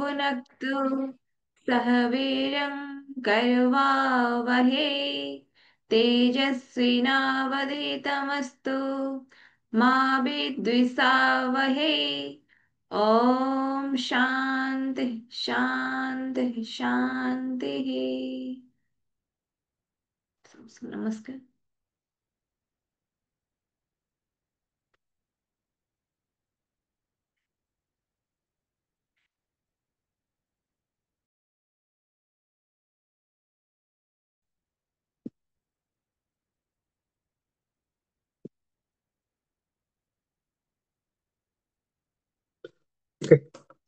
भुनक्तु सह वीर्यं करवावहै। तेजस्विनावधितमस्तु मा विद्विषावहै। ॐ शान्ति शान्ति शान्तिः। नमस्कार।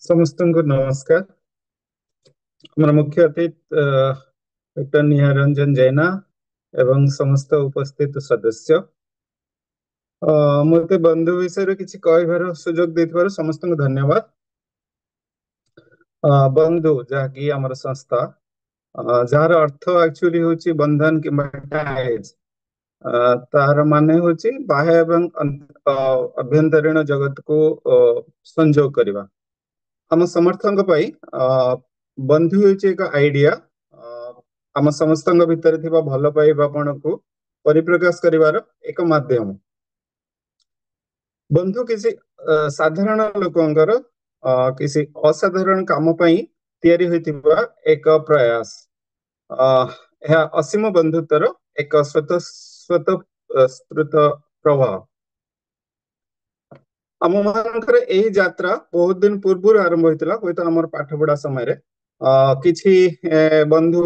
ସମସ୍ତଙ୍କୁ ନମସ୍କାର। ଆମର ମୁଖ୍ୟ ଅତିଥି ଡକ୍ଟର ନିହାର ରଞ୍ଜନ ଜେନା ଏବଂ ସମସ୍ତ ଉପସ୍ଥିତ ସଦସ୍ୟ, ମୋତେ ବନ୍ଧୁ ବିଷୟରେ କିଛି କହିବାର ସୁଯୋଗ ଦେଇଥିବାରୁ ସମସ୍ତଙ୍କୁ ଧନ୍ୟବାଦ। ବନ୍ଧୁ ଯାହାକି ଆମର ସଂସ୍ଥା, ଯାହାର ଅର୍ଥ ଆକ୍ଚୁଆଲି ହଉଛି ବନ୍ଧନ କିମ୍ବା ଟାଇଜ୍, ତାର ମାନେ ହଉଛି ବାହ୍ୟ ଏବଂ ଆଭ୍ୟନ୍ତରୀଣ ଜଗତକୁ ସଂଯୋଗ କରିବା। ଆମ ସମର୍ଥଙ୍କ ପାଇଁ ବନ୍ଧୁ ହେଉଛି ଏକ ଆଇଡିଆ, ଆମ ସମସ୍ତଙ୍କ ଭିତରେ ଥିବା ଭଲ ପାଇବାପଣକୁ ପରିପ୍ରକାଶ କରିବାର ଏକ ମାଧ୍ୟମ। ବନ୍ଧୁ କିଛି ସାଧାରଣ ଲୋକଙ୍କର କିଛି ଅସାଧାରଣ କାମ ପାଇଁ ତିଆରି ହୋଇଥିବା ଏକ ପ୍ରୟାସ। ଏହା ଅସୀମ ବନ୍ଧୁତ୍ୱର ଏକ ସ୍ୱତଃସ୍ଫୂର୍ତ୍ତ ପ୍ରଭାବ। ଆମ ମାନଙ୍କର ଏହି ଯାତ୍ରା ବହୁତ ଦିନ ପୂର୍ବରୁ ଆରମ୍ଭ ହୋଇଥିଲା, ହୁଏତ ଆମର ପାଠ ପଢା ସମୟରେ କିଛି ବନ୍ଧୁ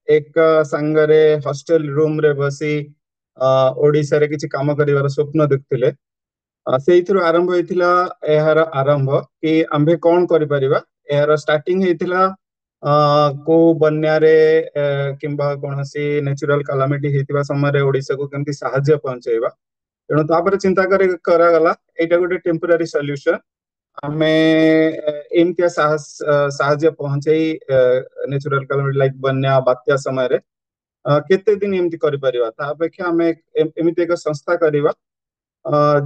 ଏକ ସାଙ୍ଗରେ ହଷ୍ଟେଲ ରୁମ ରେ ବସି ଓଡିଶାରେ କିଛି କାମ କରିବାର ସ୍ୱପ୍ନ ଦେଖୁଥିଲେ। ସେଇଥିରୁ ଆରମ୍ଭ ହେଇଥିଲା ଏହାର ଆରମ୍ଭ କି ଆମ୍ଭେ କଣ କରିପାରିବା। ଏହାର ଷ୍ଟାର୍ଟିଂ ହେଇଥିଲା କୋଉ ବନ୍ୟାରେ କିମ୍ବା କୌଣସି ନ୍ୟାଚୁରାଲ କାଲାମିଟି ହେଇଥିବା ସମୟରେ ଓଡିଶାକୁ କେମିତି ସାହାଯ୍ୟ ପହଞ୍ଚେଇବା। ତେଣୁ ତାପରେ ଚିନ୍ତା କରି କରାଗଲା ଏଇଟା ଗୋଟେ ଟେମ୍ପୋରାରୀ ସଲ୍ୟୁସନ, ଆମେ ଏମିତିଆ ସାହାଯ୍ୟ ପହଞ୍ଚେଇ ନ୍ୟାଚୁରାଲ କାଲାମିଟି ଲାଇକ ବନ୍ୟା ବାତ୍ୟା ସମୟରେ କେତେ ଦିନ ଏମିତି କରିପାରିବା। ତା ଅପେକ୍ଷା ଆମେ ଏମିତି ଏକ ସଂସ୍ଥା କରିବା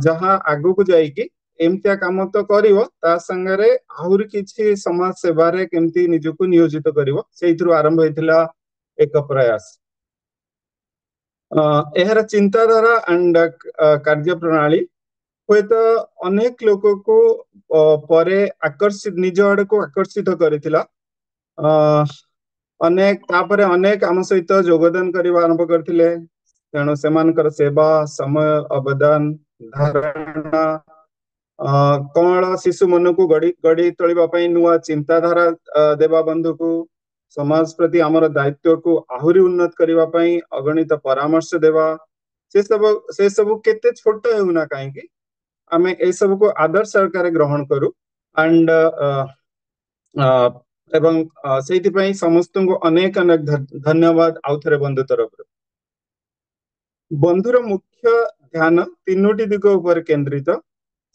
ଯାହା ଆଗକୁ ଯାଇକି ଏମିତିଆ କାମ ତ କରିବ, ତା ସାଙ୍ଗରେ ଆହୁରି କିଛି ସମାଜ ସେବାରେ କେମିତି ନିଜକୁ ନିୟୋଜିତ କରିବ। ସେଇଥିରୁ ଆରମ୍ଭ ହେଇଥିଲା ଏକ ପ୍ରୟାସ। ଏହାର ଚିନ୍ତାଧାରା ଆଣ୍ଡ କାର୍ଯ୍ୟ ପ୍ରଣାଳୀ ହୁଏତ ଅନେକ ଲୋକକୁ ପରେ ନିଜ ଆଡକୁ ଆକର୍ଷିତ କରିଥିଲା। ଅନେକ ତାପରେ ଅନେକ ଆମ ସହିତ ଯୋଗଦାନ କରିବା ଆରମ୍ଭ କରିଥିଲେ। ତେଣୁ ସେମାନଙ୍କର ସେବା, ସମୟ, ଅବଦାନ, ଧାରଣା, କଅଁଳ ଶିଶୁ ମନକୁ ଗଢି ତୋଳିବା ପାଇଁ ନୂଆ ଚିନ୍ତାଧାରା ଦେବା ବନ୍ଧୁକୁ, ସମାଜ ପ୍ରତି ଆମର ଦାୟିତ୍ୱକୁ ଆହୁରି ଉନ୍ନତ କରିବା ପାଇଁ ଅଗଣିତ ପରାମର୍ଶ ଦେବା, ସେ ସବୁ କେତେ ଛୋଟ ହେଉନା କାହିଁକି ଆମେ ଏସବୁକୁ ଆଦର୍ଶ ଆକାରରେ ଗ୍ରହଣ କରୁ। ଆଣ୍ଡ ଏବଂ ସେଇଥିପାଇଁ ସମସ୍ତଙ୍କୁ ଅନେକ ଅନେକ ଧନ୍ୟବାଦ ଆଉ ଥରେ ବନ୍ଧୁ ତରଫରୁ। ବନ୍ଧୁର ମୁଖ୍ୟ ଧ୍ୟାନ ତିନୋଟି ଦିଗ ଉପରେ କେନ୍ଦ୍ରିତ।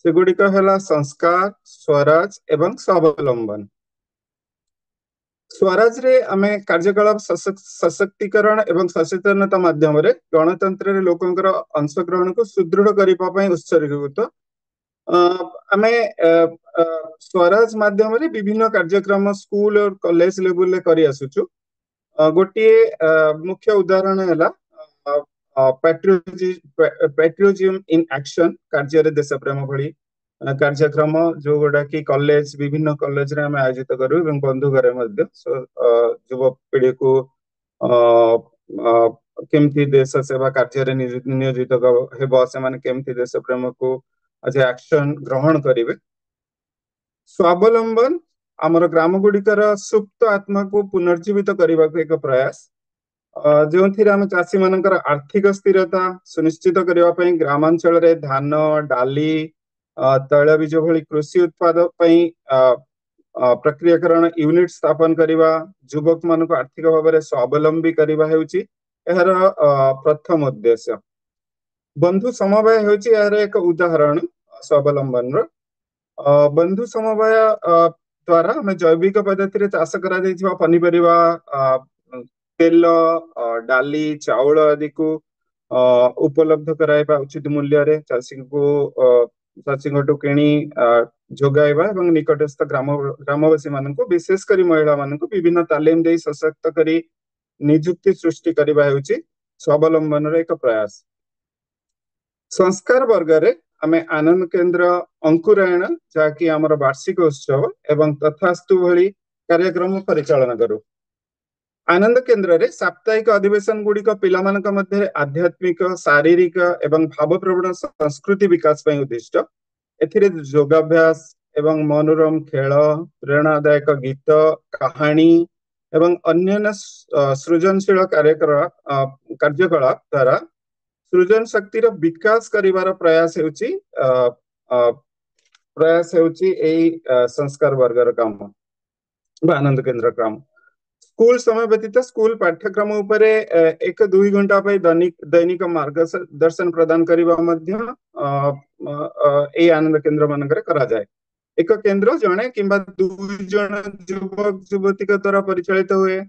ସେଗୁଡିକ ହେଲା ସଂସ୍କାର, ସ୍ୱରାଜ ଏବଂ ସ୍ୱାବଲମ୍ବନ। ସ୍ୱରାଜରେ ଆମେ କାର୍ଯ୍ୟକଳାପ ସଶକ୍ତିକରଣ ଏବଂ ସଚେତନତା ମାଧ୍ୟମରେ ଗଣତନ୍ତ୍ରରେ ଲୋକଙ୍କର ଅଂଶଗ୍ରହଣକୁ ସୁଦୃଢ କରିବା ପାଇଁ ଉତ୍ସର୍ଗୀକୃତ। ଆମେ ସ୍ୱରାଜ ମାଧ୍ୟମରେ ବିଭିନ୍ନ କାର୍ଯ୍ୟକ୍ରମ ସ୍କୁଲ ଓ କଲେଜ ଲେବୁଲରେ କରି ଆସୁଛୁ। ଗୋଟିଏ ମୁଖ୍ୟ ଉଦାହରଣ ହେଲା ପାଟ୍ରିଓଜିମ୍ ଇନ୍ ଆକ୍ସନ କାର୍ଯ୍ୟରେ ଦେଶପ୍ରେମ ଭଳି କାର୍ଯ୍ୟକ୍ରମ, ଯୋଉଗୁଡା କି କଲେଜ, ବିଭିନ୍ନ କଲେଜରେ ଆମେ ଆୟୋଜିତ କରୁ ଏବଂ ବନ୍ଧୁ ଘରେ ମଧ୍ୟ ଯୁବପିଢିକୁ କେମିତି ଦେଶ ସେବା କାର୍ଯ୍ୟରେ ନିୟୋଜିତ ହେବ, ସେମାନେ କେମିତି ଦେଶ ପ୍ରେମକୁ ଆଜ ଆକ୍ସନ ଗ୍ରହଣ କରିବେ। ସ୍ୱାବଲମ୍ବନ ଆମର ଗ୍ରାମ ଗୁଡିକର ସୁପ୍ତ ଆତ୍ମାକୁ ପୁନର୍ଜୀବିତ କରିବାକୁ ଏକ ପ୍ରୟାସ, ଯେଉଁଥିରେ ଆମେ ଚାଷୀ ମାନଙ୍କର ଆର୍ଥିକ ସ୍ଥିରତା ସୁନିଶ୍ଚିତ କରିବା ପାଇଁ ଗ୍ରାମାଞ୍ଚଳରେ ଧାନ, ଡାଲି, ତୈଳବୀଜ ଭଳି କୃଷି ଉତ୍ପାଦ ପାଇଁ ପ୍ରକ୍ରିୟାକରଣ ୟୁନିଟ ସ୍ଥାପନ କରିବା, ଯୁବକ ମାନଙ୍କୁ ଆର୍ଥିକ ଭାବରେ ସ୍ୱାବଲମ୍ବୀ କରିବା ହେଉଛି ଏହାର ପ୍ରଥମ ଉଦ୍ଦେଶ୍ୟ। ବନ୍ଧୁ ସମବାୟ ହେଉଛି ଏହାର ଏକ ଉଦାହରଣ ସ୍ୱାବଲମ୍ବନର। ବନ୍ଧୁ ସମବାୟ ଦ୍ଵାରା ଆମେ ଜୈବିକ ପଦ୍ଧତିରେ ଚାଷ କରାଯାଇଥିବା ପନିପରିବା, ତେଲ, ଡାଲି, ଚାଉଳ ଆଦିକୁ ଉପଲବ୍ଧ କରାଇବା ଉଚିତ ମୂଲ୍ୟରେ ଚାଷୀଙ୍କଠୁ କିଣି ଯୋଗାଇବା ଏବଂ ନିକଟସ୍ଥ ଗ୍ରାମବାସୀ ମାନଙ୍କୁ, ବିଶେଷ କରି ମହିଳା ମାନଙ୍କୁ ବିଭିନ୍ନ ତାଲିମ ଦେଇ ସଶକ୍ତ କରି ନିଯୁକ୍ତି ସୃଷ୍ଟି କରିବା ହେଉଛି ସ୍ୱାବଲମ୍ବନର ଏକ ପ୍ରୟାସ। ସଂସ୍କାର ବର୍ଗରେ ଆମେ ଆନନ୍ଦ କେନ୍ଦ୍ର ଅଙ୍କୁରାୟଣ, ଯାହାକି ଆମର ବାର୍ଷିକ ଉତ୍ସବ, ଏବଂ ତଥାସ୍ତୁ ଭଳି କାର୍ଯ୍ୟକ୍ରମ ପରିଚାଳନା କରୁ। ଆନନ୍ଦ କେନ୍ଦ୍ରରେ ସାପ୍ତାହିକ ଅଧିବେଶନ ଗୁଡିକ ପିଲାମାନଙ୍କ ମଧ୍ୟରେ ଆଧ୍ୟାତ୍ମିକ, ଶାରୀରିକ ଏବଂ ଭାବପ୍ରବଣ ସଂସ୍କୃତି ବିକାଶ ପାଇଁ ଉଦ୍ଦିଷ୍ଟ। ଏଥିରେ ଯୋଗାଭ୍ୟାସ ଏବଂ ମନୋରମ ଖେଳ, ପ୍ରେରଣାଦାୟକ ଗୀତ, କାହାଣୀ ଏବଂ ଅନ୍ୟାନ୍ୟ ସୃଜନଶୀଳ କାର୍ଯ୍ୟକଳାପ ଦ୍ୱାରା ସୃଜନ ଶକ୍ତିର ବିକାଶ କରିବାର ପ୍ରୟାସ ହେଉଛି ଏଇ ସଂସ୍କାର ବର୍ଗର କାମ ବା ଆନନ୍ଦ କେନ୍ଦ୍ର କାମ। ସ୍କୁଲ ସମୟ ବ୍ୟତୀତ ସ୍କୁଲ ପାଠ୍ୟକ୍ରମ ଉପରେ 1-2 ଘଣ୍ଟା ପାଇଁ ଦୈନିକ ମାର୍ଗଦର୍ଶନ ପ୍ରଦାନ କରିବା ମଧ୍ୟ ଏଇ ଆନନ୍ଦ କେନ୍ଦ୍ର ମାନଙ୍କରେ କରାଯାଏ। ଏକ କେନ୍ଦ୍ର ଜଣେ କିମ୍ବା 2 ଜଣ ଯୁବକ ଯୁବତୀଙ୍କ ଦ୍ଵାରା ପରିଚାଳିତ ହୁଏ।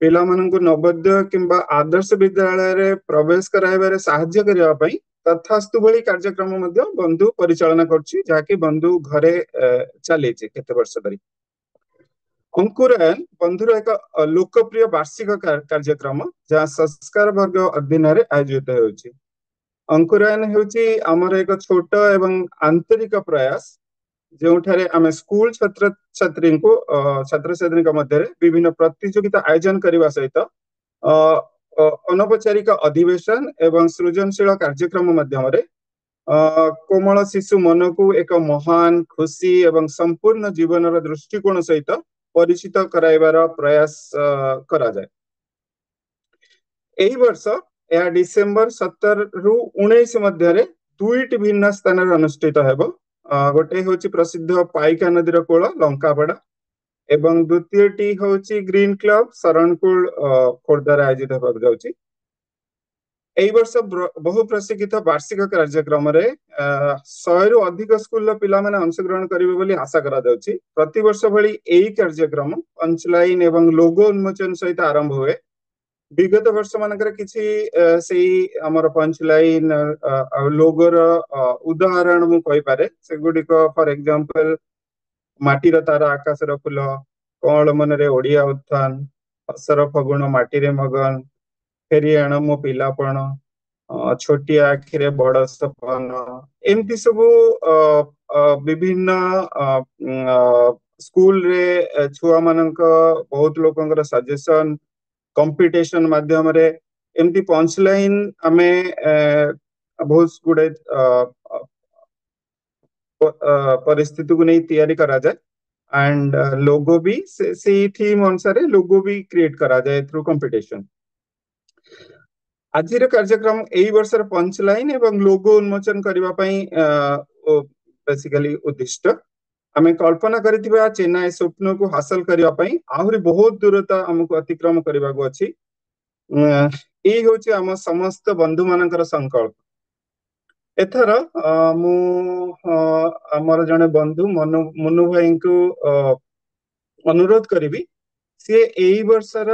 ପିଲାମାନଙ୍କୁ ନବୋଦୟ କିମ୍ବା ଆଦର୍ଶ ବିଦ୍ୟାଳୟରେ ପ୍ରବେଶ କରାଇବାରେ ସାହାଯ୍ୟ କରିବା ପାଇଁ ତଥାସ୍ତୁ ଭଳି କାର୍ଯ୍ୟକ୍ରମ ମଧ୍ୟ ବନ୍ଧୁ ପରିଚାଳନା କରୁଛି, ଯାହାକି ବନ୍ଧୁ ଘରେ ଚାଲିଛି କେତେ ବର୍ଷ ଧରି। ଅଙ୍କୁରାୟନ ବନ୍ଧୁର ଏକ ଲୋକପ୍ରିୟ ବାର୍ଷିକ କାର୍ଯ୍ୟକ୍ରମ, ଯାହା ସଂସ୍କାର ବର୍ଗ ଅଧୀନରେ ଆୟୋଜିତ ହେଉଛି। ଅଙ୍କୁରାୟନ ହେଉଛି ଆମର ଏକ ଛୋଟ ଏବଂ ଆନ୍ତରିକ ପ୍ରୟାସ, ଯେଉଁଠାରେ ଆମେ ସ୍କୁଲ ଛାତ୍ରଛାତ୍ରୀଙ୍କ ମଧ୍ୟରେ ବିଭିନ୍ନ ପ୍ରତିଯୋଗିତା ଆୟୋଜନ କରିବା ସହିତ ଅନୌପଚାରିକ ଅଧିବେଶନ ଏବଂ ସୃଜନଶୀଳ କାର୍ଯ୍ୟକ୍ରମ ମାଧ୍ୟମରେ କୋମଳ ଶିଶୁ ମନକୁ ଏକ ମହାନ ଖୁସି ଏବଂ ସମ୍ପୂର୍ଣ୍ଣ ଜୀବନର ଦୃଷ୍ଟିକୋଣ ସହିତ ପରିଚିତ କରାଇବାର ପ୍ରୟାସ କରାଯାଏ। ଏହି ବର୍ଷ ଏହା ଡିସେମ୍ବର 17ରୁ 19 ମଧ୍ୟରେ ଦୁଇଟି ଭିନ୍ନ ସ୍ଥାନରେ ଅନୁଷ୍ଠିତ ହେବ। ଗୋଟେ ହେଉଛି ପ୍ରସିଦ୍ଧ ପାଇକା ନଦୀର କୂଳ ଲଙ୍କାପଡା ଏବଂ ଦ୍ୱିତୀୟଟି ହେଉଛି ଗ୍ରୀନ କ୍ଲବ, ଶରଣକୁଳ, ଖୋର୍ଦ୍ଧାରେ ଆୟୋଜିତ ହେବାକୁ ଯାଉଛି। ଏଇ ବର୍ଷ ବହୁ ପ୍ରଶିକ୍ଷିତ ବାର୍ଷିକ କାର୍ଯ୍ୟକ୍ରମରେ 100ରୁ ଅଧିକ ସ୍କୁଲର ପିଲାମାନେ ଅଂଶଗ୍ରହଣ କରିବେ ବୋଲି ଆଶା କରାଯାଉଛି। ପ୍ରତିବର୍ଷ ଭଳି ଏଇ କାର୍ଯ୍ୟକ୍ରମ ପଞ୍ଚଲାଇନ ଏବଂ ଲୋଗୋ ଉନ୍ମୋଚନ ସହିତ ଆରମ୍ଭ ହୁଏ। ବିଗତ ବର୍ଷ ମାନଙ୍କରେ କିଛି ସେଇ ଆମର ପଞ୍ଚଲାଇନ ଆଉ ଲୋଗୋର ଉଦାହରଣ ମୁଁ କହିପାରେ। ସେଗୁଡିକ ଫର ଏକ୍ଜାମ୍ପଲ, ମାଟିର ତାରା ଆକାଶର ଫୁଲ, କଅଁଳ ମନରେ ଓଡିଆ ଉତ୍ଥାନ, ହସର ଫଗୁଣ ମାଟିରେ ମଗନ, ଫେରି ଆଣ ମୋ ପିଲାପଣ, ଛୋଟିଆ ଆଖିରେ ବଡ ସପନ, ଏମିତି ସବୁ ବିଭିନ୍ନ ସ୍କୁଲରେ ଛୁଆ ମାନଙ୍କ, ବହୁତ ଲୋକଙ୍କର ସଜେସନ, କମ୍ପିଟିସନ ମାଧ୍ୟମରେ ଏମିତି ପଞ୍ଚ ଲାଇନ ଆମେ ବହୁତ ଗୁଡେ ପରିସ୍ଥିତିକୁ ନେଇ ତିଆରି କରାଯାଏ ଆଣ୍ଡ ଲୋଗୋ ବି ସେଇ ଥିମ୍ ଅନୁସାରେ ଲୋଗୋ ବି କ୍ରିଏଟ କରାଯାଏ ଥ୍ରୁ କମ୍ପିଟିସନ। ଆଜିର କାର୍ଯ୍ୟକ୍ରମ ଏଇ ବର୍ଷର ପଞ୍ଚ ଲାଇନ ଏବଂ ଲୋଗୋ ଉନ୍ମୋଚନ କରିବା ପାଇଁ ବେସିକାଲି ଉଦ୍ଦିଷ୍ଟ। ଆମେ କଳ୍ପନା କରିଥିବା ଚେନ୍ନାଇ ସ୍ୱପ୍ନକୁ ହାସଲ କରିବା ପାଇଁ ଆହୁରି ବହୁତ ଦୂରତା ଆମକୁ ଅତିକ୍ରମ କରିବାକୁ ଅଛି। ଏଇ ହଉଛି ଆମ ସମସ୍ତ ବନ୍ଧୁ ମାନଙ୍କର ସଂକଳ୍ପ। ଏଥର ମୁଁ ଆମର ଜଣେ ବନ୍ଧୁ ମନୁ ଭାଇଙ୍କୁ ଅନୁରୋଧ କରିବି, ସିଏ ଏଇ ବର୍ଷର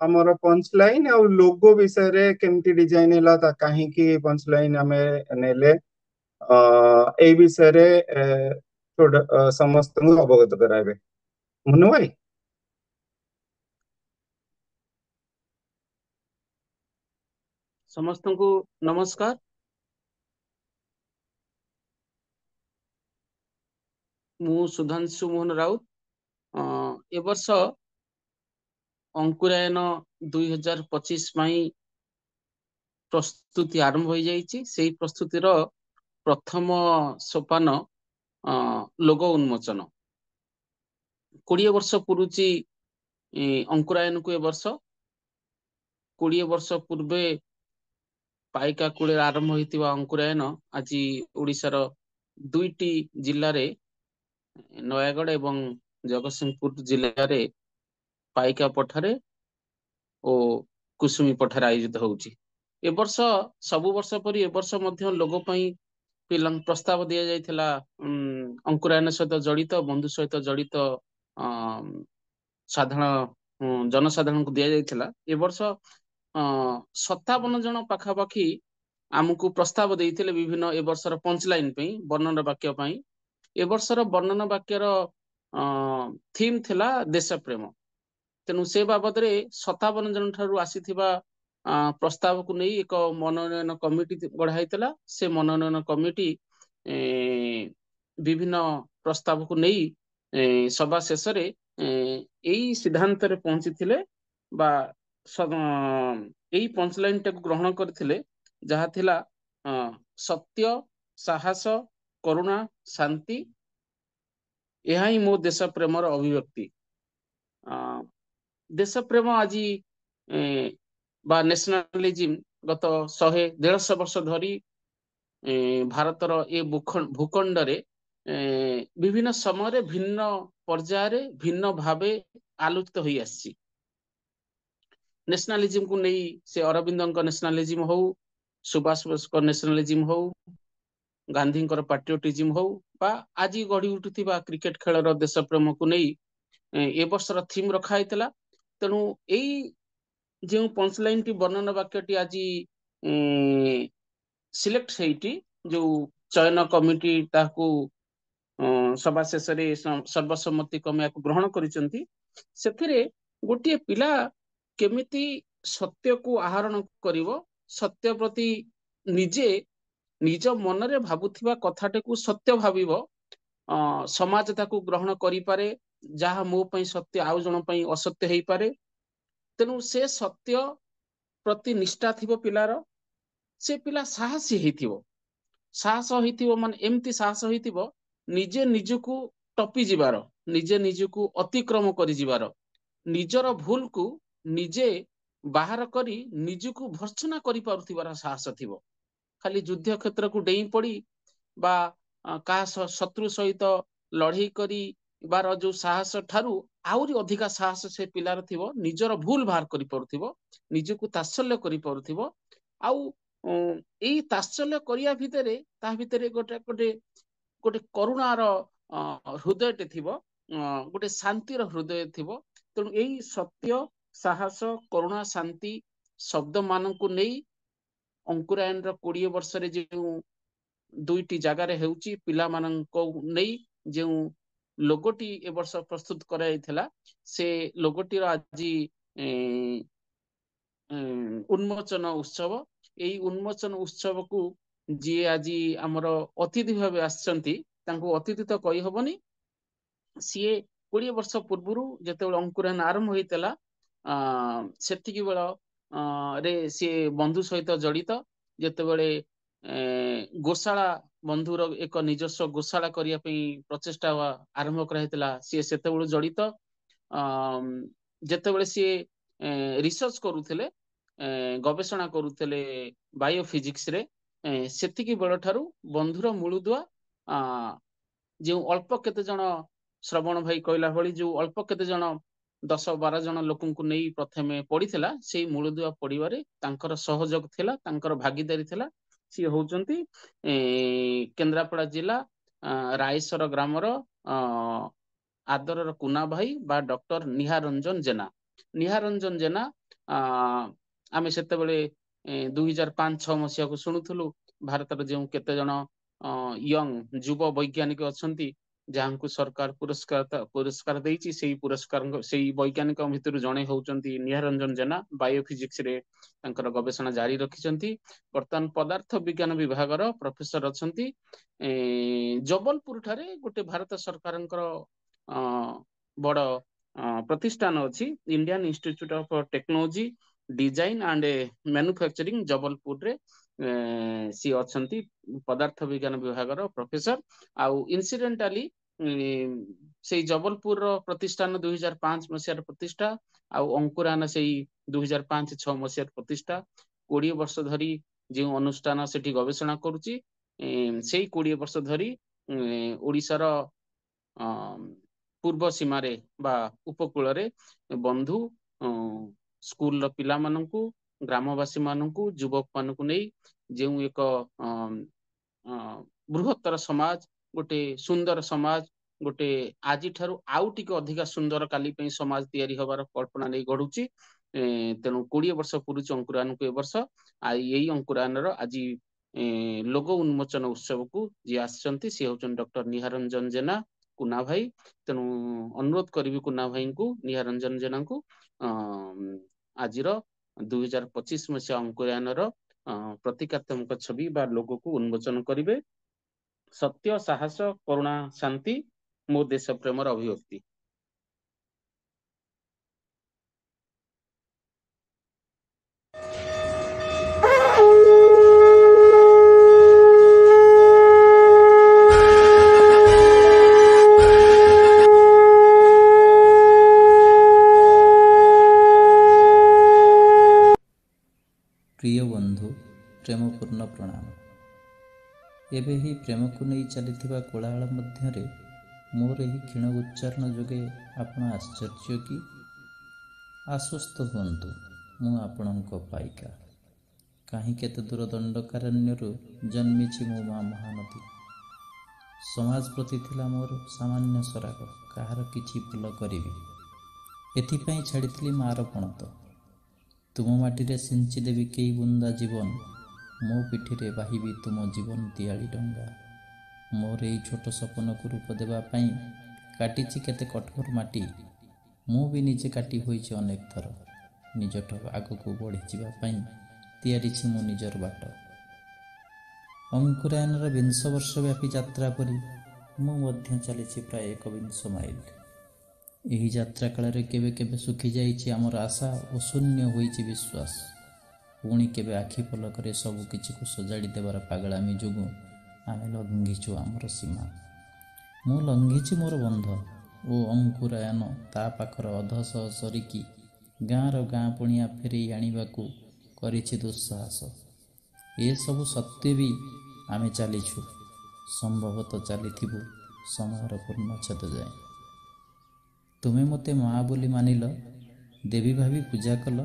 ଆମର ପଞ୍ଚ ଲାଇନ ଆଉ ଲୋଗୋ ବିଷୟରେ, କେମିତି ଡିଜାଇନ ହେଲା, ତା କାହିଁକି ପଞ୍ଚ ଲାଇନ ଆମେ ନେଲେ, ଏଇ ବିଷୟରେ ସମସ୍ତଙ୍କୁ ଅବଗତ କରାଇବେ। ମନୁ ଭାଇ। ସମସ୍ତଙ୍କୁ ନମସ୍କାର। ମୁଁ ସୁଧାଂଶୁ ମୋହନ ରାଉତ। ଏ ବର୍ଷ ଅଙ୍କୁରାୟନ 2025 ପାଇଁ ପ୍ରସ୍ତୁତି ଆରମ୍ଭ ହୋଇଯାଇଛି। ସେଇ ପ୍ରସ୍ତୁତିର ପ୍ରଥମ ସୋପାନ ଲୋଗୋ ଉନ୍ମୋଚନ। 20 ବର୍ଷ ପୁରୁଚି ଅଙ୍କୁରାୟନକୁ ଏ ବର୍ଷ। 20 ବର୍ଷ ପୂର୍ବେ ପାଇକା କୂଳରେ ଆରମ୍ଭ ହୋଇଥିବା ଅଙ୍କୁରାୟନ ଆଜି ଓଡ଼ିଶାର ଦୁଇଟି ଜିଲ୍ଲାରେ, ନୟାଗଡ଼ ଏବଂ ଜଗତସିଂହପୁର ଜିଲ୍ଲାରେ ପାଇକା ପଠାରେ ଓ କୁସୁମୀ ପଠାରେ ଆୟୋଜିତ ହଉଛି। ଏ ବର୍ଷ ସବୁ ବର୍ଷ ପରି ଏ ବର୍ଷ ମଧ୍ୟ ଲୋଗୋ ପାଇଁ ପିଲାଙ୍କୁ ପ୍ରସ୍ତାବ ଦିଆଯାଇଥିଲା। ଅଙ୍କୁରାୟନ ସହିତ ଜଡିତ, ବନ୍ଧୁ ସହିତ ଜଡିତ ସାଧାରଣ ଜନସାଧାରଣଙ୍କୁ ଦିଆଯାଇଥିଲା। ଏ ବର୍ଷ 57 ଜଣ ପାଖାପାଖି ଆମକୁ ପ୍ରସ୍ତାବ ଦେଇଥିଲେ ବିଭିନ୍ନ ଏ ବର୍ଷର ପଞ୍ଚ ଲାଇନ ପାଇଁ, ବର୍ଣ୍ଣନା ବାକ୍ୟ ପାଇଁ। ଏ ବର୍ଷର ବର୍ଣ୍ଣନ ବାକ୍ୟର ଥିମ୍ ଥିଲା ଦେଶ ପ୍ରେମ। ତେଣୁ ସେ ବାବଦରେ 57 ଜଣ ଠାରୁ ଆସିଥିବା ପ୍ରସ୍ତାବକୁ ନେଇ ଏକ ମନୋନୟନ କମିଟି ଗଢା ହେଇଥିଲା। ସେ ମନୋନୟନ କମିଟି ବିଭିନ୍ନ ପ୍ରସ୍ତାବକୁ ନେଇ ସଭା ଶେଷରେ ଏଇ ସିଦ୍ଧାନ୍ତରେ ପହଞ୍ଚିଥିଲେ ବା ଏଇ ପଞ୍ଚଲାଇନ ଟାକୁ ଗ୍ରହଣ କରିଥିଲେ, ଯାହା ଥିଲା ସତ୍ୟ, ସାହସ, କରୁଣା, ଶାନ୍ତି, ଏହା ହିଁ ମୋ ଦେଶ ପ୍ରେମର ଅଭିବ୍ୟକ୍ତି। ଦେଶ ପ୍ରେମ ଆଜି ବା ନ୍ୟାସନାଲିଜିମ ଗତ 100-150 ବର୍ଷ ଧରି ଭାରତର ଏ ଭୂଖଣ୍ଡରେ ବିଭିନ୍ନ ସମୟରେ ଭିନ୍ନ ପର୍ଯ୍ୟାୟରେ ଭିନ୍ନ ଭାବେ ଆଲୋଚିତ ହୋଇ ଆସିଛି। ନ୍ୟାସନାଲିଜିମକୁ ନେଇ ସେ ଅରବିନ୍ଦଙ୍କ ନ୍ୟାସନାଲିଜିମ ହଉ, ସୁଭାଷ ବୋଷଙ୍କ ନ୍ୟାସନାଲିଜିମ ହଉ, ଗାନ୍ଧୀଙ୍କର ପାଟ୍ରିଓଟିଜିମ ହଉ ବା ଆଜି ଗଢି ଉଠୁଥିବା କ୍ରିକେଟ ଖେଳର ଦେଶ ପ୍ରେମକୁ ନେଇ ଏ ବର୍ଷର ଥିମ୍ ରଖା ହେଇଥିଲା। ତେଣୁ ଏଇ ଯେଉଁ ପଞ୍ଚଲାଇନଟି ବର୍ଣ୍ଣନ ବାକ୍ୟଟି ଆଜି ସିଲେକ୍ଟ ହେଇଟି, ଯୋଉ ଚୟନ କମିଟି ତାହାକୁ ସଭା ଶେଷରେ ସର୍ବସମ୍ମତି କ୍ରମେ ଏହାକୁ ଗ୍ରହଣ କରିଛନ୍ତି, ସେଥିରେ ଗୋଟିଏ ପିଲା କେମିତି ସତ୍ୟକୁ ଆହରଣ କରିବ, ସତ୍ୟ ପ୍ରତି ନିଜେ ନିଜ ମନରେ ଭାବୁଥିବା କଥାଟିକୁ ସତ୍ୟ ଭାବିବ, ସମାଜ ତାକୁ ଗ୍ରହଣ କରିପାରେ, ଯାହା ମୋ ପାଇଁ ସତ୍ୟ ଆଉ ଜଣ ପାଇଁ ଅସତ୍ୟ ହେଇପାରେ। ତେଣୁ ସେ ସତ୍ୟ ପ୍ରତି ନିଷ୍ଠା ଥିବ ପିଲାର, ସେ ପିଲା ସାହସୀ ହେଇଥିବ। ସାହସ ହେଇଥିବ ମାନେ ଏମିତି ସାହସ ହେଇଥିବ ନିଜେ ନିଜକୁ ଟପି ଯିବାର, ନିଜେ ନିଜକୁ ଅତିକ୍ରମ କରିଯିବାର, ନିଜର ଭୁଲକୁ ନିଜେ ବାହାର କରି ନିଜକୁ ଭର୍ତ୍ସନା କରିପାରୁଥିବାର ସାହସ ଥିବ। ଖାଲି ଯୁଦ୍ଧ କ୍ଷେତ୍ରକୁ ଡେଇଁ ପଡି ବା କାହା ଶତ୍ରୁ ସହିତ ଲଢେଇ କରିବାର ଯୋଉ ସାହସ ଠାରୁ ଆହୁରି ଅଧିକା ସାହସ ସେ ପିଲାର ଥିବ, ନିଜର ଭୁଲ ବାହାର କରିପାରୁଥିବ, ନିଜକୁ ତାତ୍ସଲ୍ୟ କରିପାରୁଥିବ। ଆଉ ଏଇ ତାତ୍ସଲ୍ୟ କରିବା ଭିତରେ ତା ଭିତରେ ଗୋଟେ ଗୋଟେ ଗୋଟେ କରୁଣାର ହୃଦୟଟେ ଥିବ, ଗୋଟେ ଶାନ୍ତିର ହୃଦୟ ଥିବ। ତେଣୁ ଏଇ ସତ୍ୟ, ସାହସ, କରୁଣା, ଶାନ୍ତି ଶବ୍ଦ ମାନଙ୍କୁ ନେଇ ଅଙ୍କୁରାୟନର 20 ବର୍ଷରେ ଯେଉଁ 2ଟି ଜାଗାରେ ହେଉଛି ପିଲାମାନଙ୍କୁ ନେଇ ଯେଉଁ ଲୋଗୋଟି ଏ ବର୍ଷ ପ୍ରସ୍ତୁତ କରାଯାଇଥିଲା, ସେ ଲୋଗୋଟିର ଆଜି ଉନ୍ମୋଚନ ଉତ୍ସବ। ଏଇ ଉନ୍ମୋଚନ ଉତ୍ସବକୁ ଯିଏ ଆଜି ଆମର ଅତିଥି ଭାବେ ଆସିଛନ୍ତି, ତାଙ୍କୁ ଅତିଥି ତ କହିହବନି, ସିଏ 20 ବର୍ଷ ପୂର୍ବରୁ ଯେତେବେଳେ ଅଙ୍କୁରାୟନ ଆରମ୍ଭ ହେଇଥିଲା ସେତିକି ବେଳ ରେ ସିଏ ବନ୍ଧୁ ସହିତ ଜଡିତ। ଯେତେବେଳେ ଗୋଶାଳା ବନ୍ଧୁର ଏକ ନିଜସ୍ୱ ଗୋଶାଳା କରିବା ପାଇଁ ପ୍ରଚେଷ୍ଟା ଆରମ୍ଭ କରାହେଇଥିଲା, ସିଏ ସେତେବେଳୁ ଜଡିତ। ଯେତେବେଳେ ସିଏ ରିସର୍ଚ୍ଚ କରୁଥିଲେ, ଗବେଷଣା କରୁଥିଲେ ବାୟୋଫିଜିକ୍ସରେ, ସେତିକି ବେଳ ଠାରୁ ବନ୍ଧୁର ମୂଳଦୁଆ ଯେଉଁ ଅଳ୍ପ କେତେ ଜଣ, ଶ୍ରବଣ ଭାଇ କହିଲା ଭଳି ଯୋଉ ଅଳ୍ପ କେତେ ଜଣ 10-12 ଜଣ ଲୋକଙ୍କୁ ନେଇ ପ୍ରଥମେ ପଡିଥିଲା, ସେଇ ମୂଳଦୁଆ ପଡିବାରେ ତାଙ୍କର ସହଯୋଗ ଥିଲା, ତାଙ୍କର ଭାଗିଦାରୀ ଥିଲା। ସିଏ ହଉଛନ୍ତି କେନ୍ଦ୍ରାପଡ଼ା ଜିଲ୍ଲା ରାଇସର ଗ୍ରାମର ଆଦରର କୁନା ଭାଇ ବା ଡକ୍ଟର ନିହାର ରଞ୍ଜନ ଜେନା। ନିହାର ରଞ୍ଜନ ଜେନା ଆମେ ସେତେବେଳେ 2005-6 ମସିହାକୁ ଶୁଣୁଥିଲୁ, ଭାରତର ଯେଉଁ କେତେ ଜଣ ୟଙ୍ଗ ଯୁବ ବୈଜ୍ଞାନିକ ଅଛନ୍ତି ଯାହାଙ୍କୁ ସରକାର ପୁରସ୍କାର ଦେଇଛି, ସେଇ ପୁରସ୍କାର ସେଇ ବୈଜ୍ଞାନିକ ଭିତରୁ ଜଣେ ହଉଛନ୍ତି ନିହାର ରଞ୍ଜନ ଜେନା। ବାୟୋଫିଜିକ୍ସରେ ତାଙ୍କର ଗବେଷଣା ଜାରି ରଖିଛନ୍ତି। ବର୍ତ୍ତମାନ ପଦାର୍ଥ ବିଜ୍ଞାନ ବିଭାଗର ପ୍ରଫେସର ଅଛନ୍ତି। ଜବଲପୁର ଠାରେ ଗୋଟେ ଭାରତ ସରକାରଙ୍କର ବଡ ପ୍ରତିଷ୍ଠାନ ଅଛି, Indian Institute of Technology Design and Manufacturing, ଜବଲପୁରରେ ସିଏ ଅଛନ୍ତି ପଦାର୍ଥ ବିଜ୍ଞାନ ବିଭାଗର ପ୍ରଫେସର। ଆଉ ଇନସିଡେଣ୍ଟାଲି ସେଇ ଜବଲପୁରର ପ୍ରତିଷ୍ଠାନ 2005 ମସିହାର ପ୍ରତିଷ୍ଠା, ଆଉ ଅଙ୍କୁରାୟନ ସେଇ 2005-6 ମସିହାର ପ୍ରତିଷ୍ଠା। 20 ବର୍ଷ ଧରି ଯେଉଁ ଅନୁଷ୍ଠାନ ସେଠି ଗବେଷଣା କରୁଛି, ସେଇ 20 ବର୍ଷ ଧରି ଓଡ଼ିଶାର ପୂର୍ବ ସୀମାରେ ବା ଉପକୂଳରେ ବନ୍ଧୁ ସ୍କୁଲର ପିଲାମାନଙ୍କୁ, ଗ୍ରାମବାସୀ ମାନଙ୍କୁ, ଯୁବକ ମାନଙ୍କୁ ନେଇ ଯେଉଁ ଏକ ବୃହତ୍ତର ସମାଜ, ଗୋଟେ ସୁନ୍ଦର ସମାଜ, ଗୋଟେ ଆଜିଠାରୁ ଆଉ ଟିକେ ଅଧିକା ସୁନ୍ଦର କାଲି ପାଇଁ ସମାଜ ତିଆରି ହବାର କଳ୍ପନା ନେଇ ଗଢୁଛି। ତେଣୁ 20 ବର୍ଷ ପୁରୁଛି ଅଙ୍କୁରାୟନକୁ ଏ ବର୍ଷ। ଆଉ ଏଇ ଅଙ୍କୁରାୟନର ଆଜି ଲୋଗୋ ଉନ୍ମୋଚନ ଉତ୍ସବକୁ ଯିଏ ଆସିଛନ୍ତି ସିଏ ହଉଛନ୍ତି ଡକ୍ଟର ନିହାରଞ୍ଜନ ଜେନା, କୁନା ଭାଇ। ତେଣୁ ଅନୁରୋଧ କରିବି କୁନା ଭାଇଙ୍କୁ, ନିହାରଞ୍ଜନ ଜେନାଙ୍କୁ, ଆଜିର 2025 ମସିହା ଅଙ୍କୁରାୟନର ପ୍ରତୀକାତ୍ମକ ଛବି ବା ଲୋଗୋକୁ ଉନ୍ମୋଚନ କରିବେ। ସତ୍ୟ, ସାହସ, କରୁଣା, ଶାନ୍ତି, ମୋ ଦେଶ ପ୍ରେମର ଅଭିବ୍ୟକ୍ତି। ପ୍ରିୟ ବନ୍ଧୁ, ପ୍ରେମପୂର୍ଣ୍ଣ ପ୍ରଣାମ। ଏବେ ଏହି ପ୍ରେମକୁ ନେଇ ଚାଲିଥିବା କୋଳାହଳ ମଧ୍ୟରେ ମୋର ଏହି କ୍ଷୀଣ ଉଚ୍ଚାରଣ ଯୋଗେ ଆପଣ ଆଶ୍ଚର୍ଯ୍ୟ କି? ଆଶ୍ୱସ୍ତ ହୁଅନ୍ତୁ, ମୁଁ ଆପଣଙ୍କ ପାଇକା। କାହିଁ କେତେ ଦୂର ଦଣ୍ଡକାରଣ୍ୟରୁ ଜନ୍ମିଛି ମୋ ମା ମହାନଦୀ। ସମାଜ ପ୍ରତି ଥିଲା ମୋର ସାମାନ୍ୟ ସରାଗ, କାହାର କିଛି ଭଲ କରିବି, ଏଥିପାଇଁ ଛାଡ଼ିଥିଲି ମାଆର ପଣତ। ତୁମ ମାଟିରେ ସିଞ୍ଚି ଦେବି କେଇ ବୁନ୍ଦା ଜୀବନ, ମୋ ପିଠିରେ ବାହିବି ତୁମ ଜୀବନ ତିଆଳି ଡଙ୍ଗା। ମୋର ଏଇ ଛୋଟ ସପନକୁ ରୂପ ଦେବା ପାଇଁ କାଟିଛି କେତେ କଠୋର ମାଟି। ମୁଁ ବି ନିଜେ କାଟି ହୋଇଛି ଅନେକ ଥର। ନିଜଠୁ ଆଗକୁ ବଢ଼ିଯିବା ପାଇଁ ତିଆରିଛି ମୁଁ ନିଜର ବାଟ। ଅଙ୍କୁରାୟନର ବିଂଶ ବର୍ଷ ବ୍ୟାପୀ ଯାତ୍ରା ପରି ମୁଁ ମଧ୍ୟ ଚାଲିଛି ପ୍ରାୟ 21 ମାଇଲ। ଏହି ଯାତ୍ରା କାଳରେ କେବେ କେବେ ଶୁଖିଯାଇଛି ଆମର ଆଶା ଓ ଶୂନ୍ୟ ହୋଇଛି ବିଶ୍ୱାସ। ପୁଣି କେବେ ଆଖି ପଲକରେ ସବୁ କିଛିକୁ ସଜାଡ଼ି ଦେବାର ପାଗଳାମି ଯୋଗୁଁ ଆମେ ଲଙ୍ଘିଛୁ ଆମର ସୀମା। ମୁଁ ଲଙ୍ଘିଛି ମୋର ବନ୍ଧ ଓ ଅଙ୍କୁରାୟନ ତା ପାଖର ଅଧଶହ ସରିକି ଗାଁର ଗାଁ ପଣିଆ ଫେରେଇ ଆଣିବାକୁ କରିଛି ଦୁଃସାହସ। ଏସବୁ ସତ୍ତ୍ୱେ ବି ଆମେ ଚାଲିଛୁ, ସମ୍ଭବତଃ ଚାଲିଥିବୁ ସମୟର ପୂର୍ଣ୍ଣଚ୍ଛେଦ ଯାଏଁ। ତୁମେ ମୋତେ ମା ବୋଲି ମାନିଲ, ଦେବୀ ଭାବି ପୂଜା କଲ,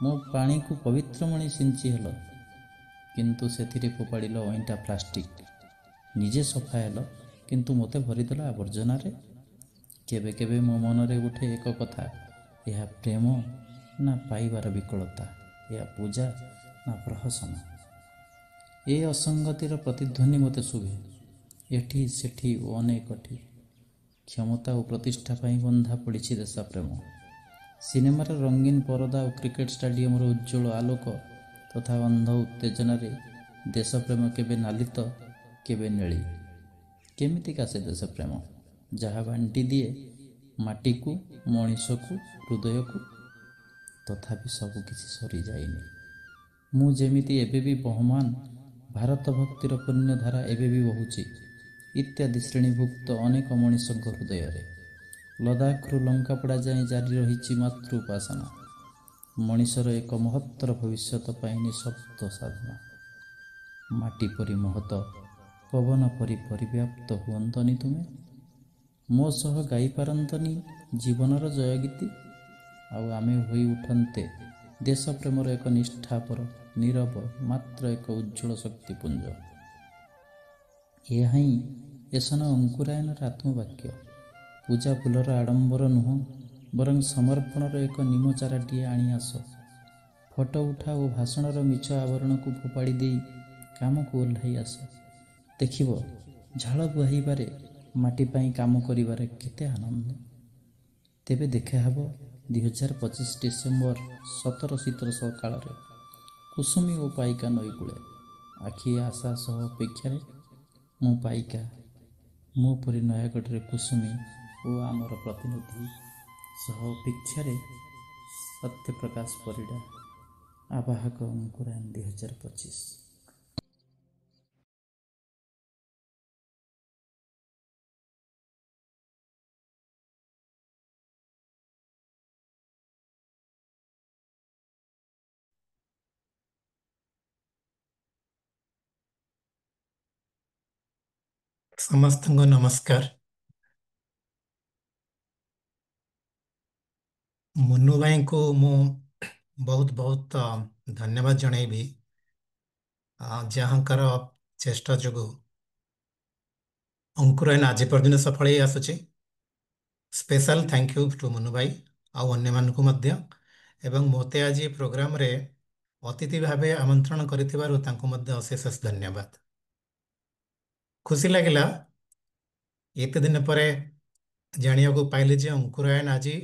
ମୋ ପାଣିକୁ ପବିତ୍ରମଣି ସିଞ୍ଚି ହେଲ, କିନ୍ତୁ ସେଥିରେ ଫୋପାଡ଼ିଲ ଅଇଁଠା ପ୍ଲାଷ୍ଟିକ୍। ନିଜେ ସଫା ହେଲ, କିନ୍ତୁ ମୋତେ ଭରିଦେଲ ଆବର୍ଜନାରେ। କେବେ କେବେ ମୋ ମନରେ ଉଠେ ଏକ କଥା, ଏହା ପ୍ରେମ ନା ପାଇବାର ବିକଳତା, ଏହା ପୂଜା ନା ପ୍ରହସନ। ଏ ଅସଙ୍ଗତିର ପ୍ରତିଧ୍ୱନି ମୋତେ ଶୁଭେ ଏଠି ସେଠି ଓ ଅନେକଠି। କ୍ଷମତା ଓ ପ୍ରତିଷ୍ଠା ପାଇଁ ବନ୍ଧା ପଡ଼ିଛି ଦେଶପ୍ରେମ। ସିନେମାର ରଙ୍ଗୀନ ପରଦା ଓ କ୍ରିକେଟ ଷ୍ଟାଡିୟମର ଉଜ୍ଜ୍ୱଳ ଆଲୋକ ତଥା ଅନ୍ଧ ଉତ୍ତେଜନାରେ ଦେଶପ୍ରେମ କେବେ ନାଲି ତ କେବେ ନେଳି। କେମିତିକା ସେ ଦେଶପ୍ରେମ ଯାହା ବାଣ୍ଟି ଦିଏ ମାଟିକୁ, ମଣିଷକୁ, ହୃଦୟକୁ। ତଥାପି ସବୁକିଛି ସରିଯାଇନି। ମୁଁ ଯେମିତି ଏବେ ବି ବହମାନ, ଭାରତ ଭକ୍ତିର ପୁଣ୍ୟଧାରା ଏବେ ବି ବହୁଛି ଇତ୍ୟାଦି ଶ୍ରେଣୀଭୁକ୍ତ ଅନେକ ମଣିଷଙ୍କ ହୃଦୟରେ। ଲଦାଖରୁ ଲଙ୍କାପଡ଼ା ଯାଏଁ ଜାରି ରହିଛି ମାତୃ ଉପାସନା, ମଣିଷର ଏକ ମହତ୍ତର ଭବିଷ୍ୟତ ପାଇଁ ନିଃଶବ୍ଦ ସାଧନା। ମାଟି ପରି ମହତ, ପବନ ପରି ପରିବ୍ୟାପ୍ତ ହୁଅନ୍ତନି ତୁମେ? ମୋ ସହ ଗାଇପାରନ୍ତନି ଜୀବନର ଜୟଗୀତି? ଆଉ ଆମେ ହୋଇ ଉଠନ୍ତେ ଦେଶପ୍ରେମର ଏକ ନିଷ୍ଠାପର, ନୀରବ, ମାତ୍ର ଏକ ଉଜ୍ଜ୍ୱଳ ଶକ୍ତିପୁଞ୍ଜ। ଏହା ହିଁ ଏସନ ଅଙ୍କୁରାୟନର ଆତ୍ମବାକ୍ୟ। ପୂଜା ଫୁଲର ଆଡ଼ମ୍ବର ନୁହଁ, ବରଂ ସମର୍ପଣର ଏକ ନିମଚାରାଟିଏ ଆଣି ଆସ। ଫଟୋ ଉଠା ଓ ଭାଷଣର ମିଛ ଆବରଣକୁ ଫୋପାଡ଼ି ଦେଇ କାମକୁ ଓହ୍ଲାଇ ଆସ। ଦେଖିବ ଝାଳ ବୁହାଇବାରେ, ମାଟି ପାଇଁ କାମ କରିବାରେ କେତେ ଆନନ୍ଦ। ତେବେ ଦେଖାହେବ 2025 ଡିସେମ୍ବର 17 ଶୀତର ସକାଳରେ କୁସୁମୀ ଓ ପାଇକା ନଈକୂଳେ। ଆଖି ଆଶା ସହ ଅପେକ୍ଷାରେ ମୁଁ ପାଇକା, ମୋ ପରି ନୟାଗଡ଼ରେ କୁସୁମୀ ଓ ଆମର ପ୍ରତିନିଧି ସହ ଅପେକ୍ଷାରେ ସତ୍ୟପ୍ରକାଶ ପରିଡ଼ା, ଆବାହକ ଅଙ୍କୁରାୟନ 2025। ସମସ୍ତଙ୍କୁ ନମସ୍କାର। ମୁନୁ ଭାଇଙ୍କୁ ମୁଁ ବହୁତ ବହୁତ ଧନ୍ୟବାଦ ଜଣାଇବି, ଯାହାଙ୍କର ଚେଷ୍ଟା ଯୋଗୁଁ ଅଙ୍କୁରାୟନ ଆଜି ପର୍ଯ୍ୟନ୍ତ ସଫଳ ହେଇ ଆସୁଛି। Special thank you two Munu ଭାଇ ଆଉ ଅନ୍ୟମାନଙ୍କୁ ମଧ୍ୟ। ଏବଂ ମୋତେ ଆଜି ପ୍ରୋଗ୍ରାମରେ ଅତିଥି ଭାବେ ଆମନ୍ତ୍ରଣ କରିଥିବାରୁ ତାଙ୍କୁ ମଧ୍ୟ ଅଶେଷ ଅଶେଷ ଧନ୍ୟବାଦ। ଖୁସି ଲାଗିଲା ଏତେ ଦିନ ପରେ ଜାଣିବାକୁ ପାଇଲି ଯେ ଅଙ୍କୁରାୟନ ଆଜି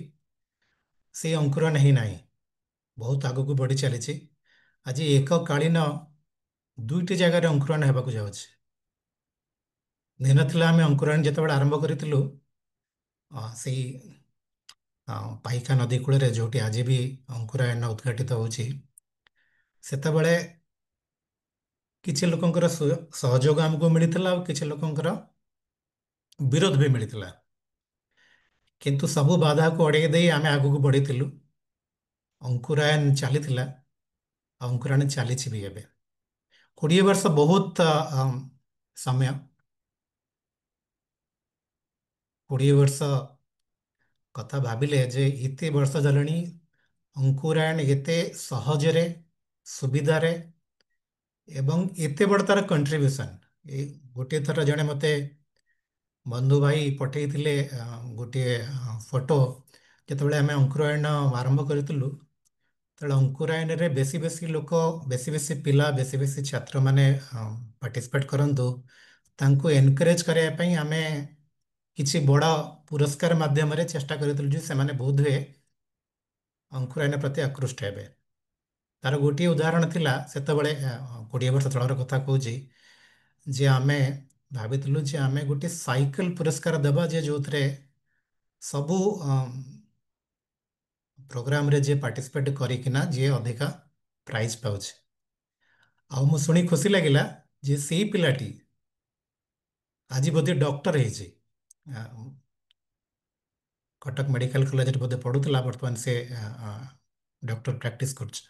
ସେଇ ଅଙ୍କୁରାୟନ ହିଁ ନାହିଁ, ବହୁତ ଆଗକୁ ବଢ଼ି ଚାଲିଛି। ଆଜି ଏକକାଳୀନ ଦୁଇଟି ଜାଗାରେ ଅଙ୍କୁରାୟନ ହେବାକୁ ଯାଉଛି। ଦିନ ଥିଲା ଆମେ ଅଙ୍କୁରାୟନ ଯେତେବେଳେ ଆରମ୍ଭ କରିଥିଲୁ ସେଇ ପାଇକା ନଦୀ କୂଳରେ ଯେଉଁଠି ଆଜି ବି ଅଙ୍କୁରାୟନ ଉଦ୍ଘାଟିତ ହେଉଛି, ସେତେବେଳେ କିଛି ଲୋକଙ୍କର ସହଯୋଗ ଆମକୁ ମିଳିଥିଲା ଆଉ କିଛି ଲୋକଙ୍କର ବିରୋଧ ବି ମିଳିଥିଲା। କିନ୍ତୁ ସବୁ ବାଧାକୁ ଅଡ଼େଇ ଦେଇ ଆମେ ଆଗକୁ ବଢ଼ିଥିଲୁ। ଅଙ୍କୁରାୟନ ଚାଲିଥିଲା ଆଉ ଅଙ୍କୁରାୟନ ଚାଲିଛି ବି ଏବେ। 20 ବର୍ଷ ବହୁତ ସମୟ। 20 ବର୍ଷ କଥା ଭାବିଲେ ଯେ ଏତେ ବର୍ଷ ହେଲାଣି ଅଙ୍କୁରାୟନ ଏତେ ସହଜରେ, ସୁବିଧାରେ ଏବଂ ଏତେ ବଡ଼ ତାର କଣ୍ଟ୍ରିବ୍ୟୁସନ୍। ଏଇ ଗୋଟିଏ ଥର ଜଣେ ମୋତେ ବନ୍ଧୁ ଭାଇ ପଠେଇଥିଲେ ଗୋଟିଏ ଫଟୋ, ଯେତେବେଳେ ଆମେ ଅଙ୍କୁରାୟନ ଆରମ୍ଭ କରିଥିଲୁ ସେତେବେଳେ ଅଙ୍କୁରାୟନରେ ବେଶୀ ବେଶୀ ଲୋକ, ବେଶୀ ବେଶୀ ପିଲା, ବେଶୀ ବେଶୀ ଛାତ୍ରମାନେ ପାର୍ଟିସିପେଟ୍ କରନ୍ତୁ, ତାଙ୍କୁ ଏନକରେଜ୍ କରିବା ପାଇଁ ଆମେ କିଛି ବଡ଼ ପୁରସ୍କାର ମାଧ୍ୟମରେ ଚେଷ୍ଟା କରିଥିଲୁ ଯେ ସେମାନେ ବୋଧହୁଏ ଅଙ୍କୁରାୟନ ପ୍ରତି ଆକୃଷ୍ଟ ହେବେ। ତାର ଗୋଟିଏ ଉଦାହରଣ ଥିଲା ସେତେବେଳେ 20 ବର୍ଷ ତଳର କଥା କହୁଛି, ଯେ ଆମେ ଭାବିଥିଲୁ ଯେ ଆମେ ଗୋଟିଏ ସାଇକେଲ ପୁରସ୍କାର ଦେବା ଯେ ଯେଉଁଥିରେ ସବୁ ପ୍ରୋଗ୍ରାମରେ ଯିଏ ପାର୍ଟିସିପେଟ୍ କରିକିନା ଯିଏ ଅଧିକା ପ୍ରାଇଜ୍ ପାଉଛି। ଆଉ ମୁଁ ଶୁଣି ଖୁସି ଲାଗିଲା ଯେ ସେଇ ପିଲାଟି ଆଜି ବୋଧେ ଡକ୍ଟର ହେଇଛି, କଟକ ମେଡ଼ିକାଲ କଲେଜରେ ବୋଧେ ପଢ଼ୁଥିଲା, ବର୍ତ୍ତମାନ ସେ ଡକ୍ଟର ପ୍ରାକ୍ଟିସ୍ କରୁଛି।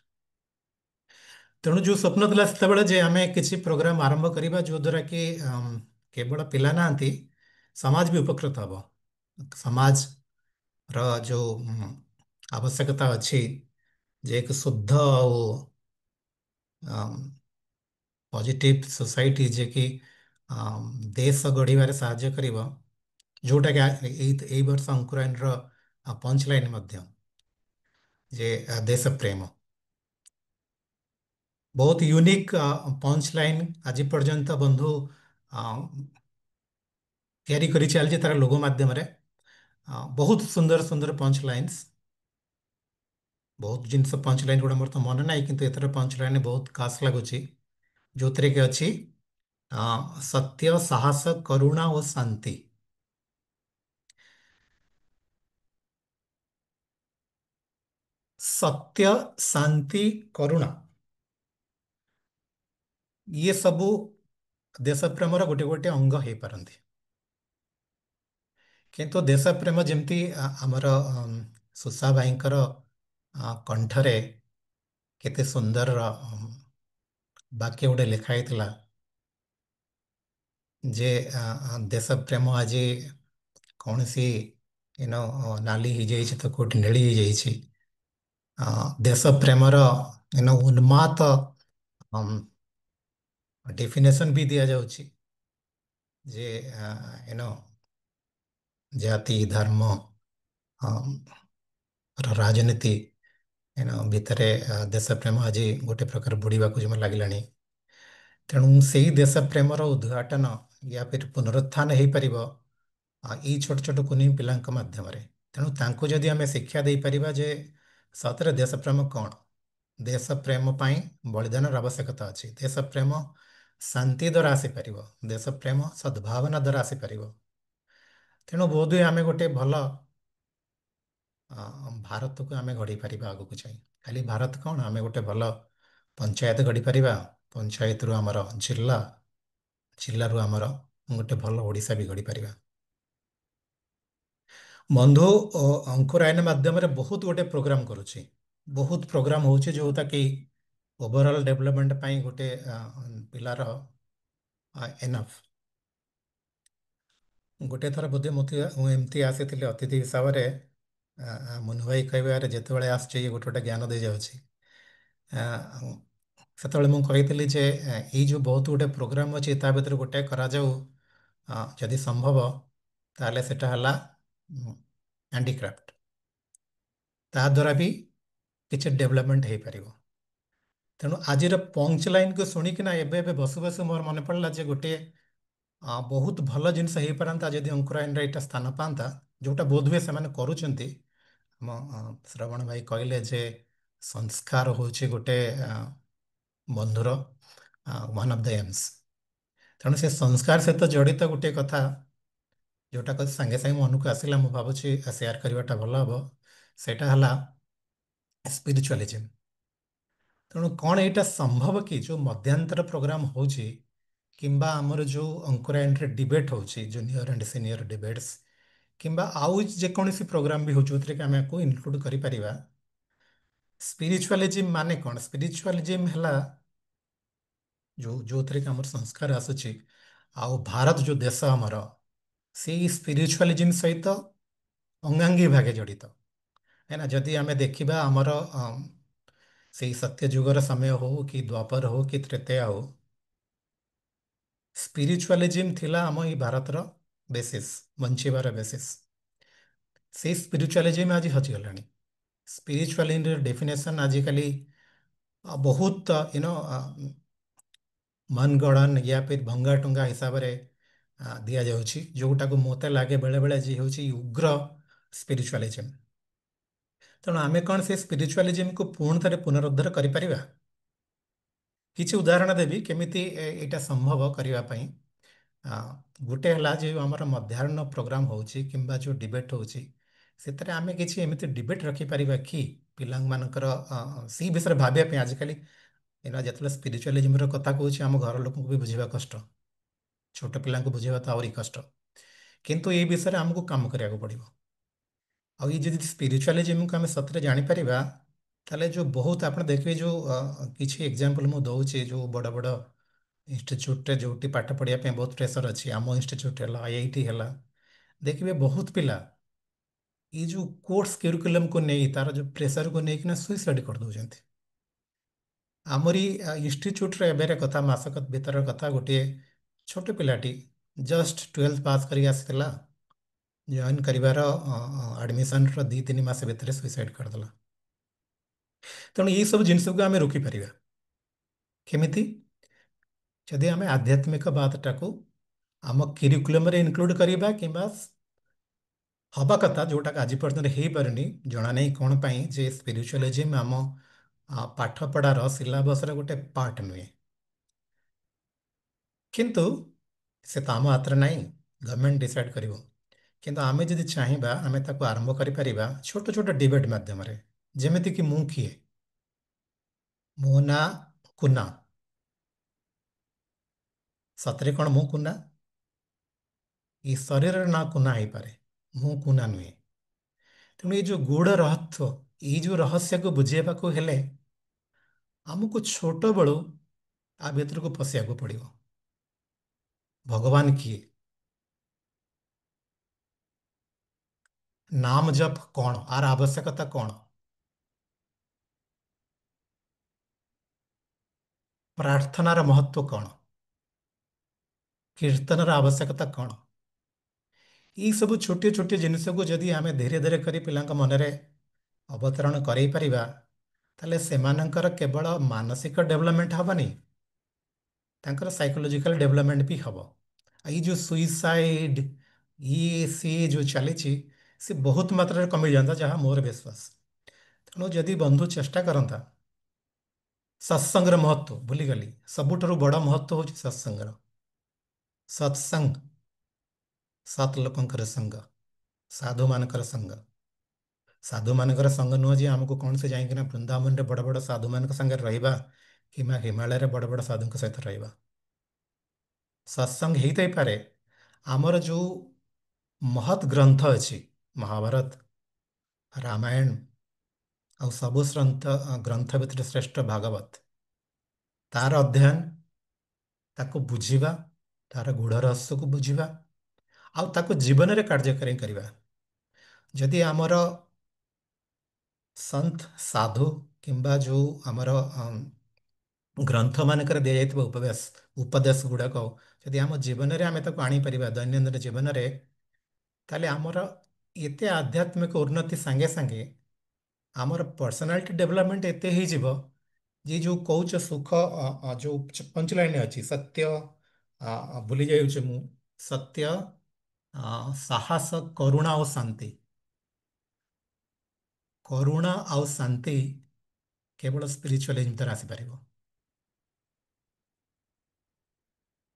ତେଣୁ ଯେଉଁ ସ୍ୱପ୍ନ ଥିଲା ସେତେବେଳେ ଯେ ଆମେ କିଛି ପ୍ରୋଗ୍ରାମ ଆରମ୍ଭ କରିବା ଯେଉଁଦ୍ୱାରା କି କେବଳ ପିଲା ନାହାନ୍ତି, ସମାଜ ବି ଉପକୃତ ହେବ। ସମାଜର ଯେଉଁ ଆବଶ୍ୟକତା ଅଛି ଯେ ଏକ ଶୁଦ୍ଧ ଆଉ ପଜିଟିଭ ସୋସାଇଟି ଯିଏକି ଦେଶ ଗଢ଼ିବାରେ ସାହାଯ୍ୟ କରିବ, ଯେଉଁଟାକି ଏଇ ବର୍ଷ ଅଙ୍କୁରାୟନର ପଞ୍ଚ ଲାଇନ୍ ମଧ୍ୟ ଯେ ଦେଶ ପ୍ରେମ। ବହୁତ ୟୁନିକ୍ ପଞ୍ଚ ଲାଇନ୍ ଆଜି ପର୍ଯ୍ୟନ୍ତ ବନ୍ଧୁ ତିଆରି କରି ଚାଲିଛି ତାର ଲୋଗୋ ମାଧ୍ୟମରେ। ବହୁତ ସୁନ୍ଦର ସୁନ୍ଦର ପଞ୍ଚ ଲାଇନ୍ସ, ବହୁତ ଜିନିଷ ପଞ୍ଚ ଲାଇନ୍ ଗୁଡ଼ା ମୋର ତ ମନେ ନାହିଁ, କିନ୍ତୁ ଏଥର ପଞ୍ଚ ଲାଇନ୍ ବହୁତ ଖାସ୍ ଲାଗୁଛି, ଯେଉଁଥିରେ କି ଅଛି ସତ୍ୟ, ସାହସ, କରୁଣା ଓ ଶାନ୍ତି। ସତ୍ୟ, ଶାନ୍ତି, କରୁଣା ଇଏ ସବୁ ଦେଶପ୍ରେମର ଗୋଟେ ଗୋଟେ ଅଙ୍ଗ ହେଇପାରନ୍ତି। କିନ୍ତୁ ଦେଶପ୍ରେମ ଯେମିତି ଆମର ସୁଷା ଭାଇଙ୍କର କଣ୍ଠରେ କେତେ ସୁନ୍ଦର ବାକ୍ୟ ଗୋଟେ ଲେଖା ହେଇଥିଲା ଯେ ଦେଶପ୍ରେମ ଆଜି କୌଣସି ନାଲି ହେଇଯାଇଛି ତ କୋଉଠି ନେଳି ହେଇଯାଇଛି। ଦେଶପ୍ରେମର ଉନ୍ମାତ ଡେଫିନେସନ୍ ବି ଦିଆଯାଉଛି ଯେ ଜାତି, ଧର୍ମ ରାଜନୀତି ଭିତରେ ଦେଶପ୍ରେମ ଆଜି ଗୋଟେ ପ୍ରକାର ବୁଡ଼ିବାକୁ ଯେମିତି ଲାଗିଲାଣି। ତେଣୁ ସେଇ ଦେଶପ୍ରେମର ଉଦ୍ଘାଟନ ୟା ଫିର ପୁନରୁତ୍ଥାନ ହେଇପାରିବ ଏଇ ଛୋଟ ଛୋଟ କୁନି ପିଲାଙ୍କ ମାଧ୍ୟମରେ। ତେଣୁ ତାଙ୍କୁ ଯଦି ଆମେ ଶିକ୍ଷା ଦେଇପାରିବା ଯେ ସତରେ ଦେଶପ୍ରେମ କ'ଣ, ଦେଶପ୍ରେମ ପାଇଁ ବଳିଦାନର ଆବଶ୍ୟକତା ଅଛି, ଦେଶପ୍ରେମ ଶାନ୍ତି ଦ୍ୱାରା ଆସିପାରିବ, ଦେଶପ୍ରେମ ସଦ୍ଭାବନା ଦ୍ୱାରା ଆସିପାରିବ। ତେଣୁ ବୋଧହୁଏ ଆମେ ଗୋଟେ ଭଲ ଭାରତକୁ ଆମେ ଗଢ଼ିପାରିବା ଆଗକୁ ଯାଇ। ଖାଲି ଭାରତ କ'ଣ, ଆମେ ଗୋଟେ ଭଲ ପଞ୍ଚାୟତ ଗଢ଼ିପାରିବା, ପଞ୍ଚାୟତରୁ ଆମର ଜିଲ୍ଲା, ଜିଲ୍ଲାରୁ ଆମର ଗୋଟେ ଭଲ ଓଡ଼ିଶା ବି ଗଢ଼ିପାରିବା। ବନ୍ଧୁ ଅଙ୍କୁରାୟନ ମାଧ୍ୟମରେ ବହୁତ ଗୋଟେ ପ୍ରୋଗ୍ରାମ କରୁଛି, ବହୁତ ପ୍ରୋଗ୍ରାମ ହେଉଛି ଯେଉଁଟାକି ଓଭରଅଲ୍ ଡେଭଲପମେଣ୍ଟ ପାଇଁ ଗୋଟେ ପିଲାର ଏନଫ୍। ଗୋଟେ ଥର ବୋଧେ ମୁଁ ଏମିତି ଆସିଥିଲି ଅତିଥି ହିସାବରେ, ମୁନୁ ଭାଇ କହିବାରେ ଯେତେବେଳେ ଆସୁଛି ଗୋଟେ ଗୋଟେ ଜ୍ଞାନ ଦେଇଯାଉଛି। ସେତେବେଳେ ମୁଁ କହିଥିଲି ଯେ ଏଇ ଯେଉଁ ବହୁତ ଗୋଟେ ପ୍ରୋଗ୍ରାମ ଅଛି ତା ଭିତରେ ଗୋଟେ କରାଯାଉ ଯଦି ସମ୍ଭବ, ତାହେଲେ ସେଟା ହେଲା ହ୍ୟାଣ୍ଡିକ୍ରାଫ୍ଟ, ତା ଦ୍ୱାରା ବି କିଛି ଡେଭଲପମେଣ୍ଟ ହେଇପାରିବ। ତେଣୁ ଆଜିର ପଞ୍ଚ ଲାଇନ୍କୁ ଶୁଣିକିନା ଏବେ ଏବେ ବସୁ ବସୁ ମୋର ମନେ ପଡ଼ିଲା ଯେ ଗୋଟିଏ ବହୁତ ଭଲ ଜିନିଷ ହେଇପାରନ୍ତା ଯଦି ଅଙ୍କୁରାୟନରେ ଏଇଟା ସ୍ଥାନ ପାଆନ୍ତା, ଯେଉଁଟା ବୋଧହୁଏ ସେମାନେ କରୁଛନ୍ତି। ଆମ ଶ୍ରବଣ ଭାଇ କହିଲେ ଯେ ସଂସ୍କାର ହେଉଛି ଗୋଟେ ବନ୍ଧୁର ୱାନ୍ ଅଫ୍ the AIIMS. ତେଣୁ ସେ ସଂସ୍କାର ସହିତ ଜଡ଼ିତ ଗୋଟିଏ କଥା ଯେଉଁଟା ସାଙ୍ଗେ ସାଙ୍ଗେ ମନକୁ ଆସିଲା, ମୁଁ ଭାବୁଛି ସେୟାର କରିବାଟା ଭଲ ହେବ। ସେଇଟା ହେଲା ସ୍ପିରିଚୁଆଲିଜିମ୍। ତେଣୁ କ'ଣ ଏଇଟା ସମ୍ଭବ କି ଯେଉଁ ମଧ୍ୟାନ୍ତର ପ୍ରୋଗ୍ରାମ ହେଉଛି କିମ୍ବା ଆମର ଯେଉଁ ଅଙ୍କୁରାୟନରେ ଡିବେଟ୍ ହେଉଛି, ଜୁନିୟର ଆଣ୍ଡ ସିନିୟର ଡିବେଟ୍ସ, କିମ୍ବା ଆଉ ଯେକୌଣସି ପ୍ରୋଗ୍ରାମ ବି ହେଉଛି ଯେଉଁଥିରେ କି ଆମେ ୟାକୁ ଇନକ୍ଲୁଡ଼ କରିପାରିବା। ସ୍ପିରିଚୁଆଲିଜିମ୍ ମାନେ କ'ଣ? ସ୍ପିରିଚୁଆଲିଜିମ୍ ହେଲା ଯେଉଁଥିରେ କି ଆମର ସଂସ୍କାର ଆସୁଛି, ଆଉ ଭାରତ ଯେଉଁ ଦେଶ ଆମର ସେଇ ସ୍ପିରିଚୁଆଲିଜିମ୍ ସହିତ ଅଙ୍ଗାଙ୍ଗୀ ଭାଗେ ଜଡ଼ିତ। କାହିଁକିନା ଯଦି ଆମେ ଦେଖିବା ଆମର ସେଇ ସତ୍ୟଯୁଗର ସମୟ ହଉ କି ଦ୍ୱାପର ହଉ କି ତ୍ରେତୟା ହଉ, ସ୍ପିରିଚୁଆଲିଜିମ୍ ଥିଲା ଆମ ଏଇ ଭାରତର ବେସିସ୍, ବଞ୍ଚିବାର ବେସିସ୍। ସେଇ ସ୍ପିରିଚୁଆଲିଜିମ୍ ଆଜି ହଜିଗଲାଣି। ସ୍ପିରିଚୁଆଲିଜିମ୍ର ଡେଫିନେସନ୍ ଆଜିକାଲି ବହୁତ ମନଗଢ଼ନ ୟା ଫିର୍ ଭଙ୍ଗା ଟୁଙ୍ଗା ହିସାବରେ ଦିଆଯାଉଛି, ଯେଉଁଟାକୁ ମୋତେ ଲାଗେ ବେଳେବେଳେ ଆଜି ହେଉଛି ଉଗ୍ର ସ୍ପିରିଚୁଆଲିଜିମ୍। ତେଣୁ ଆମେ କ'ଣ ସେ ସ୍ପିରିଚୁଆଲିଜିମ୍କୁ ପୁଣି ଥରେ ପୁନରୁଦ୍ଧାର କରିପାରିବା? କିଛି ଉଦାହରଣ ଦେବି କେମିତି ଏଇଟା ସମ୍ଭବ କରିବା ପାଇଁ। ଗୋଟେ ହେଲା ଯେ ଆମର ମଧ୍ୟାହ୍ନ ପ୍ରୋଗ୍ରାମ ହେଉଛି କିମ୍ବା ଯେଉଁ ଡିବେଟ୍ ହେଉଛି, ସେଥିରେ ଆମେ କିଛି ଏମିତି ଡିବେଟ୍ ରଖିପାରିବା କି ପିଲାମାନଙ୍କର ସେଇ ବିଷୟରେ ଭାବିବା ପାଇଁ। ଆଜିକାଲି ଯେତେବେଳେ ସ୍ପିରିଚୁଆଲିଜିମ୍ର କଥା କହୁଛି, ଆମ ଘର ଲୋକଙ୍କୁ ବି ବୁଝିବା କଷ୍ଟ, ଛୋଟ ପିଲାଙ୍କୁ ବୁଝିବା ତ ଆହୁରି କଷ୍ଟ। କିନ୍ତୁ ଏଇ ବିଷୟରେ ଆମକୁ କାମ କରିବାକୁ ପଡ଼ିବ। ଆଉ ଏଇ ଯଦି ସ୍ପିରିଚୁଆଲିଜିମ୍କୁ ଆମେ ସତରେ ଜାଣିପାରିବା, ତାହେଲେ ଯେଉଁ ବହୁତ ଆପଣ ଦେଖିବେ ଯେଉଁ କିଛି ଏକ୍ଜାମ୍ପଲ୍ ମୁଁ ଦେଉଛି, ଯେଉଁ ବଡ଼ ବଡ଼ ଇନଷ୍ଟିଚ୍ୟୁଟ୍ରେ ଯେଉଁଠି ପାଠ ପଢ଼ିବା ପାଇଁ ବହୁତ ପ୍ରେସର୍ ଅଛି, ଆମ ଇନଷ୍ଟିଚ୍ୟୁଟ୍ ହେଲା, IIT ହେଲା, ଦେଖିବେ ବହୁତ ପିଲା ଏଇ ଯେଉଁ କୋର୍ସ କ୍ୟୁରିକୁଲମ୍କୁ ନେଇ ତାର ଯେଉଁ ପ୍ରେସର୍କୁ ନେଇକିନା ସୁଇସାଇଡ଼୍ କରିଦେଉଛନ୍ତି। ଆମରି ଇନଷ୍ଟିଚ୍ୟୁଟ୍ର ଏବେର କଥା, ମାସକ ଭିତରର କଥା, ଗୋଟିଏ ଛୋଟ ପିଲାଟି ଜଷ୍ଟ 12th pass କରିକି ଆସିଥିଲା, ଜଏନ୍ କରିବାର ଆଡ଼ମିସନ୍ର 2-3 ମାସ ଭିତରେ ସୁଇସାଇଡ଼୍ କରିଦେଲା। ତେଣୁ ଏଇସବୁ ଜିନିଷକୁ ଆମେ ରୋକିପାରିବା କେମିତି? ଯଦି ଆମେ ଆଧ୍ୟାତ୍ମିକବାଦଟାକୁ ଆମ କ୍ୟୁରିକୁଲମ୍ରେ ଇନକ୍ଲୁଡ଼ କରିବା, କିମ୍ବା ହବା କଥା ଯେଉଁଟାକି ଆଜି ପର୍ଯ୍ୟନ୍ତ ହେଇପାରୁନି, ଜଣା ନାହିଁ କ'ଣ ପାଇଁ, ଯେ ସ୍ପିରିଚୁଆଲିଜିମ୍ ଆମ ପାଠପଢ଼ାର ସିଲାବସ୍ର ଗୋଟେ ପାର୍ଟ ନୁହେଁ। କିନ୍ତୁ ସେ ତ ଆମ ହାତରେ ନାହିଁ, ଗଭର୍ଣ୍ଣମେଣ୍ଟ ଡିସାଇଡ଼୍ କରିବ। କିନ୍ତୁ ଆମେ ଯଦି ଚାହିଁବା ଆମେ ତାକୁ ଆରମ୍ଭ କରିପାରିବା ଛୋଟ ଛୋଟ ଡିବେଟ୍ ମାଧ୍ୟମରେ। ଯେମିତିକି ମୁଁ କିଏ, ମୋ ନାଁ କୁନା, ସତରେ କ'ଣ ମୁଁ କୁନା? ଏଇ ଶରୀରର ନାଁ କୁନା ହେଇପାରେ, ମୁଁ କୁନା ନୁହେଁ। ତେଣୁ ଏଇ ଯେଉଁ ଗୂଢ଼ ରହତ୍ଵ, ଏଇ ଯେଉଁ ରହସ୍ୟକୁ ବୁଝେଇବାକୁ ହେଲେ ଆମକୁ ଛୋଟବେଳୁ ଆ ଭିତରକୁ ପଶିବାକୁ ପଡ଼ିବ। ଭଗବାନ କିଏ, ନାମ ଜପ କ'ଣ, ଆର ଆବଶ୍ୟକତା କ'ଣ, ପ୍ରାର୍ଥନାର ମହତ୍ଵ କ'ଣ, କୀର୍ତ୍ତନର ଆବଶ୍ୟକତା କ'ଣ, ଏଇସବୁ ଛୋଟିଆ ଛୋଟିଆ ଜିନିଷକୁ ଯଦି ଆମେ ଧୀରେ ଧୀରେ କରି ପିଲାଙ୍କ ମନରେ ଅବତରଣ କରେଇ ପାରିବା, ତାହେଲେ ସେମାନଙ୍କର କେବଳ ମାନସିକ ଡେଭଲପମେଣ୍ଟ ହେବନି, ତାଙ୍କର ସାଇକୋଲୋଜିକାଲ ଡେଭଲପମେଣ୍ଟ ବି ହେବ। ଆଉ ଏଇ ଯେଉଁ ସୁଇସାଇଡ୍ ଇଏ ସିଏ ଯେଉଁ ଚାଲିଛି, ସେ ବହୁତ ମାତ୍ରାରେ କମିଯାଆନ୍ତା, ଯାହା ମୋର ବିଶ୍ୱାସ। ତେଣୁ ଯଦି ବନ୍ଧୁ ଚେଷ୍ଟା କରନ୍ତା, ସତ୍ସଙ୍ଗର ମହତ୍ଵ ଭୁଲିଗଲି, ସବୁଠାରୁ ବଡ଼ ମହତ୍ଵ ହେଉଛି ସତ୍ସଙ୍ଗର। ସତ୍ସଙ୍ଗ, ସତ୍ ଲୋକଙ୍କର ସଙ୍ଗ, ସାଧୁମାନଙ୍କର ସଙ୍ଗ। ସାଧୁମାନଙ୍କର ସଙ୍ଗ ନୁହଁ ଯେ ଆମକୁ କୌଣସି ଯାଇକିନା ବୃନ୍ଦାବନରେ ବଡ଼ ବଡ଼ ସାଧୁମାନଙ୍କ ସାଙ୍ଗରେ ରହିବା କିମ୍ବା ହିମାଳୟରେ ବଡ଼ ବଡ଼ ସାଧୁଙ୍କ ସହିତ ରହିବା। ସତ୍ସଙ୍ଗ ହେଇଥାଇପାରେ, ଆମର ଯେଉଁ ମହତ୍ ଗ୍ରନ୍ଥ ଅଛି, ମହାଭାରତ, ରାମାୟଣ, ଆଉ ସବୁ ଗ୍ରନ୍ଥ ଭିତରେ ଶ୍ରେଷ୍ଠ ଭାଗବତ, ତାର ଅଧ୍ୟୟନ, ତାକୁ ବୁଝିବା, ତାର ଗୂଢ଼ ରହସ୍ୟକୁ ବୁଝିବା, ଆଉ ତାକୁ ଜୀବନରେ କାର୍ଯ୍ୟକାରୀ କରିବା। ଯଦି ଆମର ସନ୍ଥ ସାଧୁ କିମ୍ବା ଯେଉଁ ଆମର ଗ୍ରନ୍ଥମାନଙ୍କରେ ଦିଆଯାଇଥିବା ଉପଦେଶ ଗୁଡ଼ାକ ଯଦି ଆମ ଜୀବନରେ ଆମେ ତାକୁ ଆଣିପାରିବା ଦୈନନ୍ଦିନ ଜୀବନରେ, ତାହେଲେ ଆମର ଏତେ ଆଧ୍ୟାତ୍ମିକ ଉନ୍ନତି ସାଙ୍ଗେ ସାଙ୍ଗେ ଆମର ପର୍ସନାଲିଟି ଡେଭଲପମେଣ୍ଟ ଏତେ ହେଇଯିବ ଯେ ଯୋଉ କହୁଛ ସୁଖ, ଯୋଉ ପଞ୍ଚଲାଇନ ଅଛି, ସତ୍ୟ, ଭୁଲି ଯାଉଛି ମୁଁ, ସତ୍ୟ, ସାହସ, କରୁଣା ଆଉ ଶାନ୍ତି। କରୁଣା ଆଉ ଶାନ୍ତି କେବଳ ସ୍ପିରିଚୁଆଲିଜମ ଦ୍ୱାରା ଆସିପାରିବ।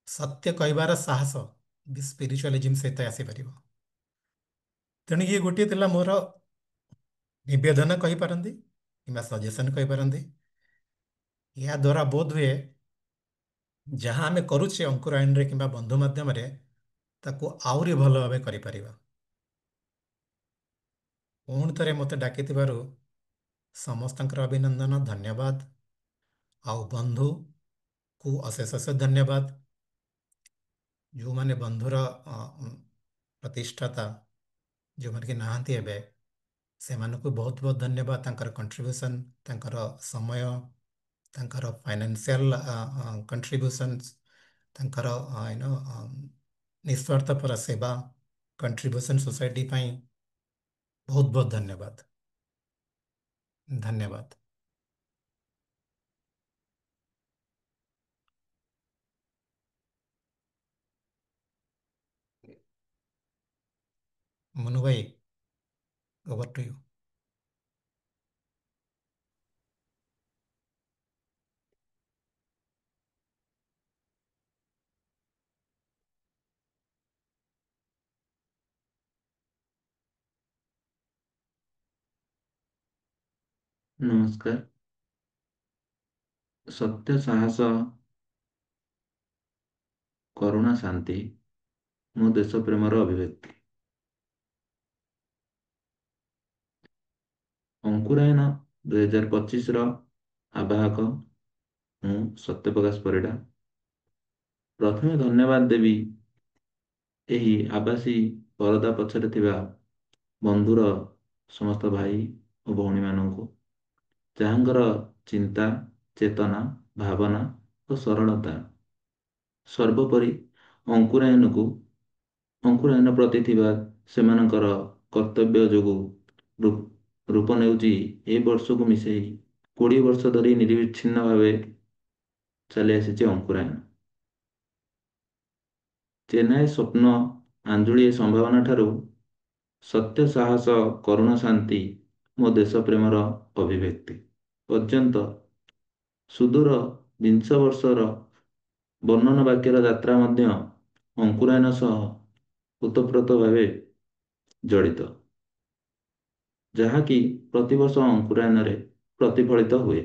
ସତ୍ୟ କହିବାର ସାହସ ବି ସ୍ପିରିଚୁଆଲିଜମ ସହିତ ଆସିପାରିବ। ତେଣୁ ଇଏ ଗୋଟିଏ ଥିଲା ମୋର ନିବେଦନ କହିପାରନ୍ତି କିମ୍ବା ସଜେସନ କହିପାରନ୍ତି। ଏହାଦ୍ୱାରା ବୋଧ ହୁଏ ଯାହା ଆମେ କରୁଛେ ଅଙ୍କୁରାୟନରେ କିମ୍ବା ବନ୍ଧୁ ମାଧ୍ୟମରେ, ତାକୁ ଆହୁରି ଭଲ ଭାବେ କରିପାରିବା। ପୁଣି ଥରେ ମୋତେ ଡାକିଥିବାରୁ ସମସ୍ତଙ୍କର ଅଭିନନ୍ଦନ, ଧନ୍ୟବାଦ। ଆଉ ବନ୍ଧୁକୁ ଅଶେଷ ଅଶେଷ ଧନ୍ୟବାଦ। ଯେଉଁମାନେ ବନ୍ଧୁର ପ୍ରତିଷ୍ଠାତା, ଯେଉଁମାନେ କି ନାହାନ୍ତି ଏବେ, ସେମାନଙ୍କୁ ବହୁତ ବହୁତ ଧନ୍ୟବାଦ। ତାଙ୍କର କଣ୍ଟ୍ରିବ୍ୟୁସନ୍, ତାଙ୍କର ସମୟ, ତାଙ୍କର ଫାଇନାନ୍ସିଆଲ କଣ୍ଟ୍ରିବ୍ୟୁସନ୍ସ, ତାଙ୍କର you know ନିସ୍ୱାର୍ଥପର ସେବା, କଣ୍ଟ୍ରିବ୍ୟୁସନ୍ ସୋସାଇଟି ପାଇଁ ବହୁତ ବହୁତ ଧନ୍ୟବାଦ। ଧନ୍ୟବାଦ। ମନୁ ଭାଇ, ଓଭର ଟୁ you. ନମସ୍କାର। ସତ୍ୟ, ସାହସ, କରୁଣା, ଶାନ୍ତି ମୋ ଦେଶ ପ୍ରେମର ଅଭିବ୍ୟକ୍ତି। ଅଙ୍କୁରାୟନ 2025ର ଆବାହକ ମୁଁ ସତ୍ୟପ୍ରକାଶ ପରିଡ଼ା। ପ୍ରଥମେ ଧନ୍ୟବାଦ ଦେବି ଏହି ଆବାସୀ ପରଦା ପଛରେ ଥିବା ବନ୍ଧୁର ସମସ୍ତ ଭାଇ ଓ ଭଉଣୀମାନଙ୍କୁ, ଯାହାଙ୍କର ଚିନ୍ତା, ଚେତନା, ଭାବନା ଓ ସରଳତା ସର୍ବୋପରି ଅଙ୍କୁରାୟନକୁ ଅଙ୍କୁରାୟନ ପ୍ରତି ଥିବା ସେମାନଙ୍କର କର୍ତ୍ତବ୍ୟ ଯୋଗୁଁ ରୂପ ନେଉଛି। ଏ ବର୍ଷକୁ ମିଶେଇ 20 ବର୍ଷ ଧରି ନିରବିଚ୍ଛିନ୍ନ ଭାବେ ଚାଲି ଆସିଛି ଅଙ୍କୁରାୟନ। ଚେନ୍ନାଇ ସ୍ୱପ୍ନ ଆଞ୍ଜୁଳିଏ ସମ୍ଭାବନା ଠାରୁ ସତ୍ୟ, ସାହସ, କରୁଣା, ଶାନ୍ତି ମୋ ଦେଶ ପ୍ରେମର ଅଭିବ୍ୟକ୍ତି ପର୍ଯ୍ୟନ୍ତ ସୁଦୂର ବିଂଶ ବର୍ଷର ବର୍ଣ୍ଣନ ବାକ୍ୟର ଯାତ୍ରା ମଧ୍ୟ ଅଙ୍କୁରାୟନ ସହ ଓତପ୍ରୋତ ଭାବେ ଜଡ଼ିତ, ଯାହାକି ପ୍ରତିବର୍ଷ ଅଙ୍କୁରାୟନରେ ପ୍ରତିଫଳିତ ହୁଏ।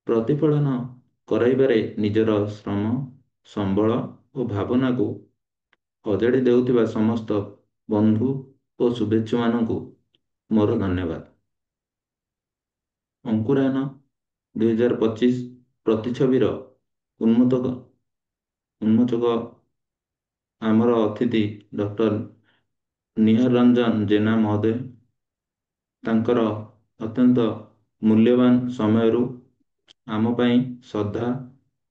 ପ୍ରତିଫଳନ କରାଇବାରେ ନିଜର ଶ୍ରମ, ସମ୍ବଳ ଓ ଭାବନାକୁ ଅଜାଡ଼ି ଦେଉଥିବା ସମସ୍ତ ବନ୍ଧୁ ଓ ଶୁଭେଚ୍ଛୁମାନଙ୍କୁ ମୋର ଧନ୍ୟବାଦ। ଅଙ୍କୁରାୟନ 2025 ପ୍ରତିଛବିର ଉନ୍ମୋଚକ ଆମର ଅତିଥି ଡକ୍ଟର ନିହାର ରଞ୍ଜନ ଜେନା ମହୋଦୟ ତାଙ୍କର ଅତ୍ୟନ୍ତ ମୂଲ୍ୟବାନ ସମୟରୁ ଆମ ପାଇଁ ଶ୍ରଦ୍ଧା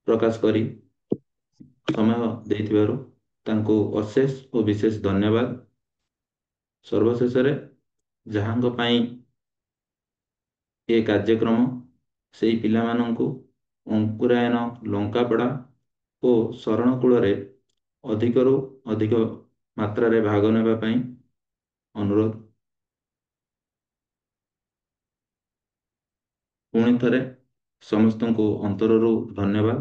ପ୍ରକାଶ କରି ସମୟ ଦେଇଥିବାରୁ ତାଙ୍କୁ ଅଶେଷ ଓ ବିଶେଷ ଧନ୍ୟବାଦ। ସର୍ବଶେଷରେ ଯାହାଙ୍କ ପାଇଁ ଏ କାର୍ଯ୍ୟକ୍ରମ, ସେଇ ପିଲାମାନଙ୍କୁ ଅଙ୍କୁରାୟନ ଲଙ୍କାପଡ଼ା ଓ ଶରଣକୂଳରେ ଅଧିକରୁ ଅଧିକ ମାତ୍ରାରେ ଭାଗ ନେବା ପାଇଁ ଅନୁରୋଧ। ପୁଣି ଥରେ ସମସ୍ତଙ୍କୁ ଅନ୍ତରରୁ ଧନ୍ୟବାଦ।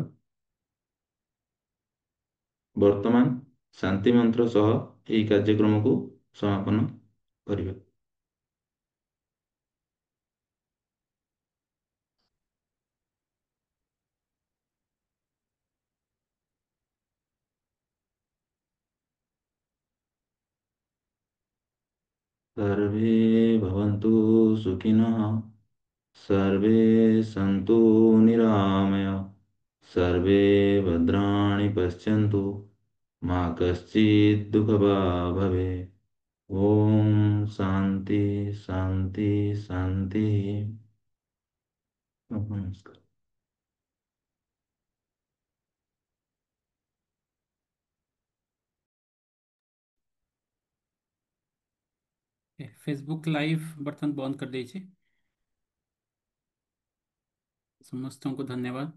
ବର୍ତ୍ତମାନ ଶାନ୍ତି ମନ୍ତ୍ର ସହ ଏହି କାର୍ଯ୍ୟକ୍ରମକୁ ସମାପନ କରିବା। सर्वे भवन्तु सुखिनः, सर्वे सन्तु निरामया, सर्वे भद्राणि पश्यन्तु, मा कश्चित् दुःखभाग् भवेत्। ओम शांति शांति शांति। नमस्कार। ଫେସବୁକ୍ ଲାଇଭ୍ ବର୍ତ୍ତମାନ ବନ୍ଦ କରିଦେଇଛି। ସମସ୍ତଙ୍କୁ ଧନ୍ୟବାଦ।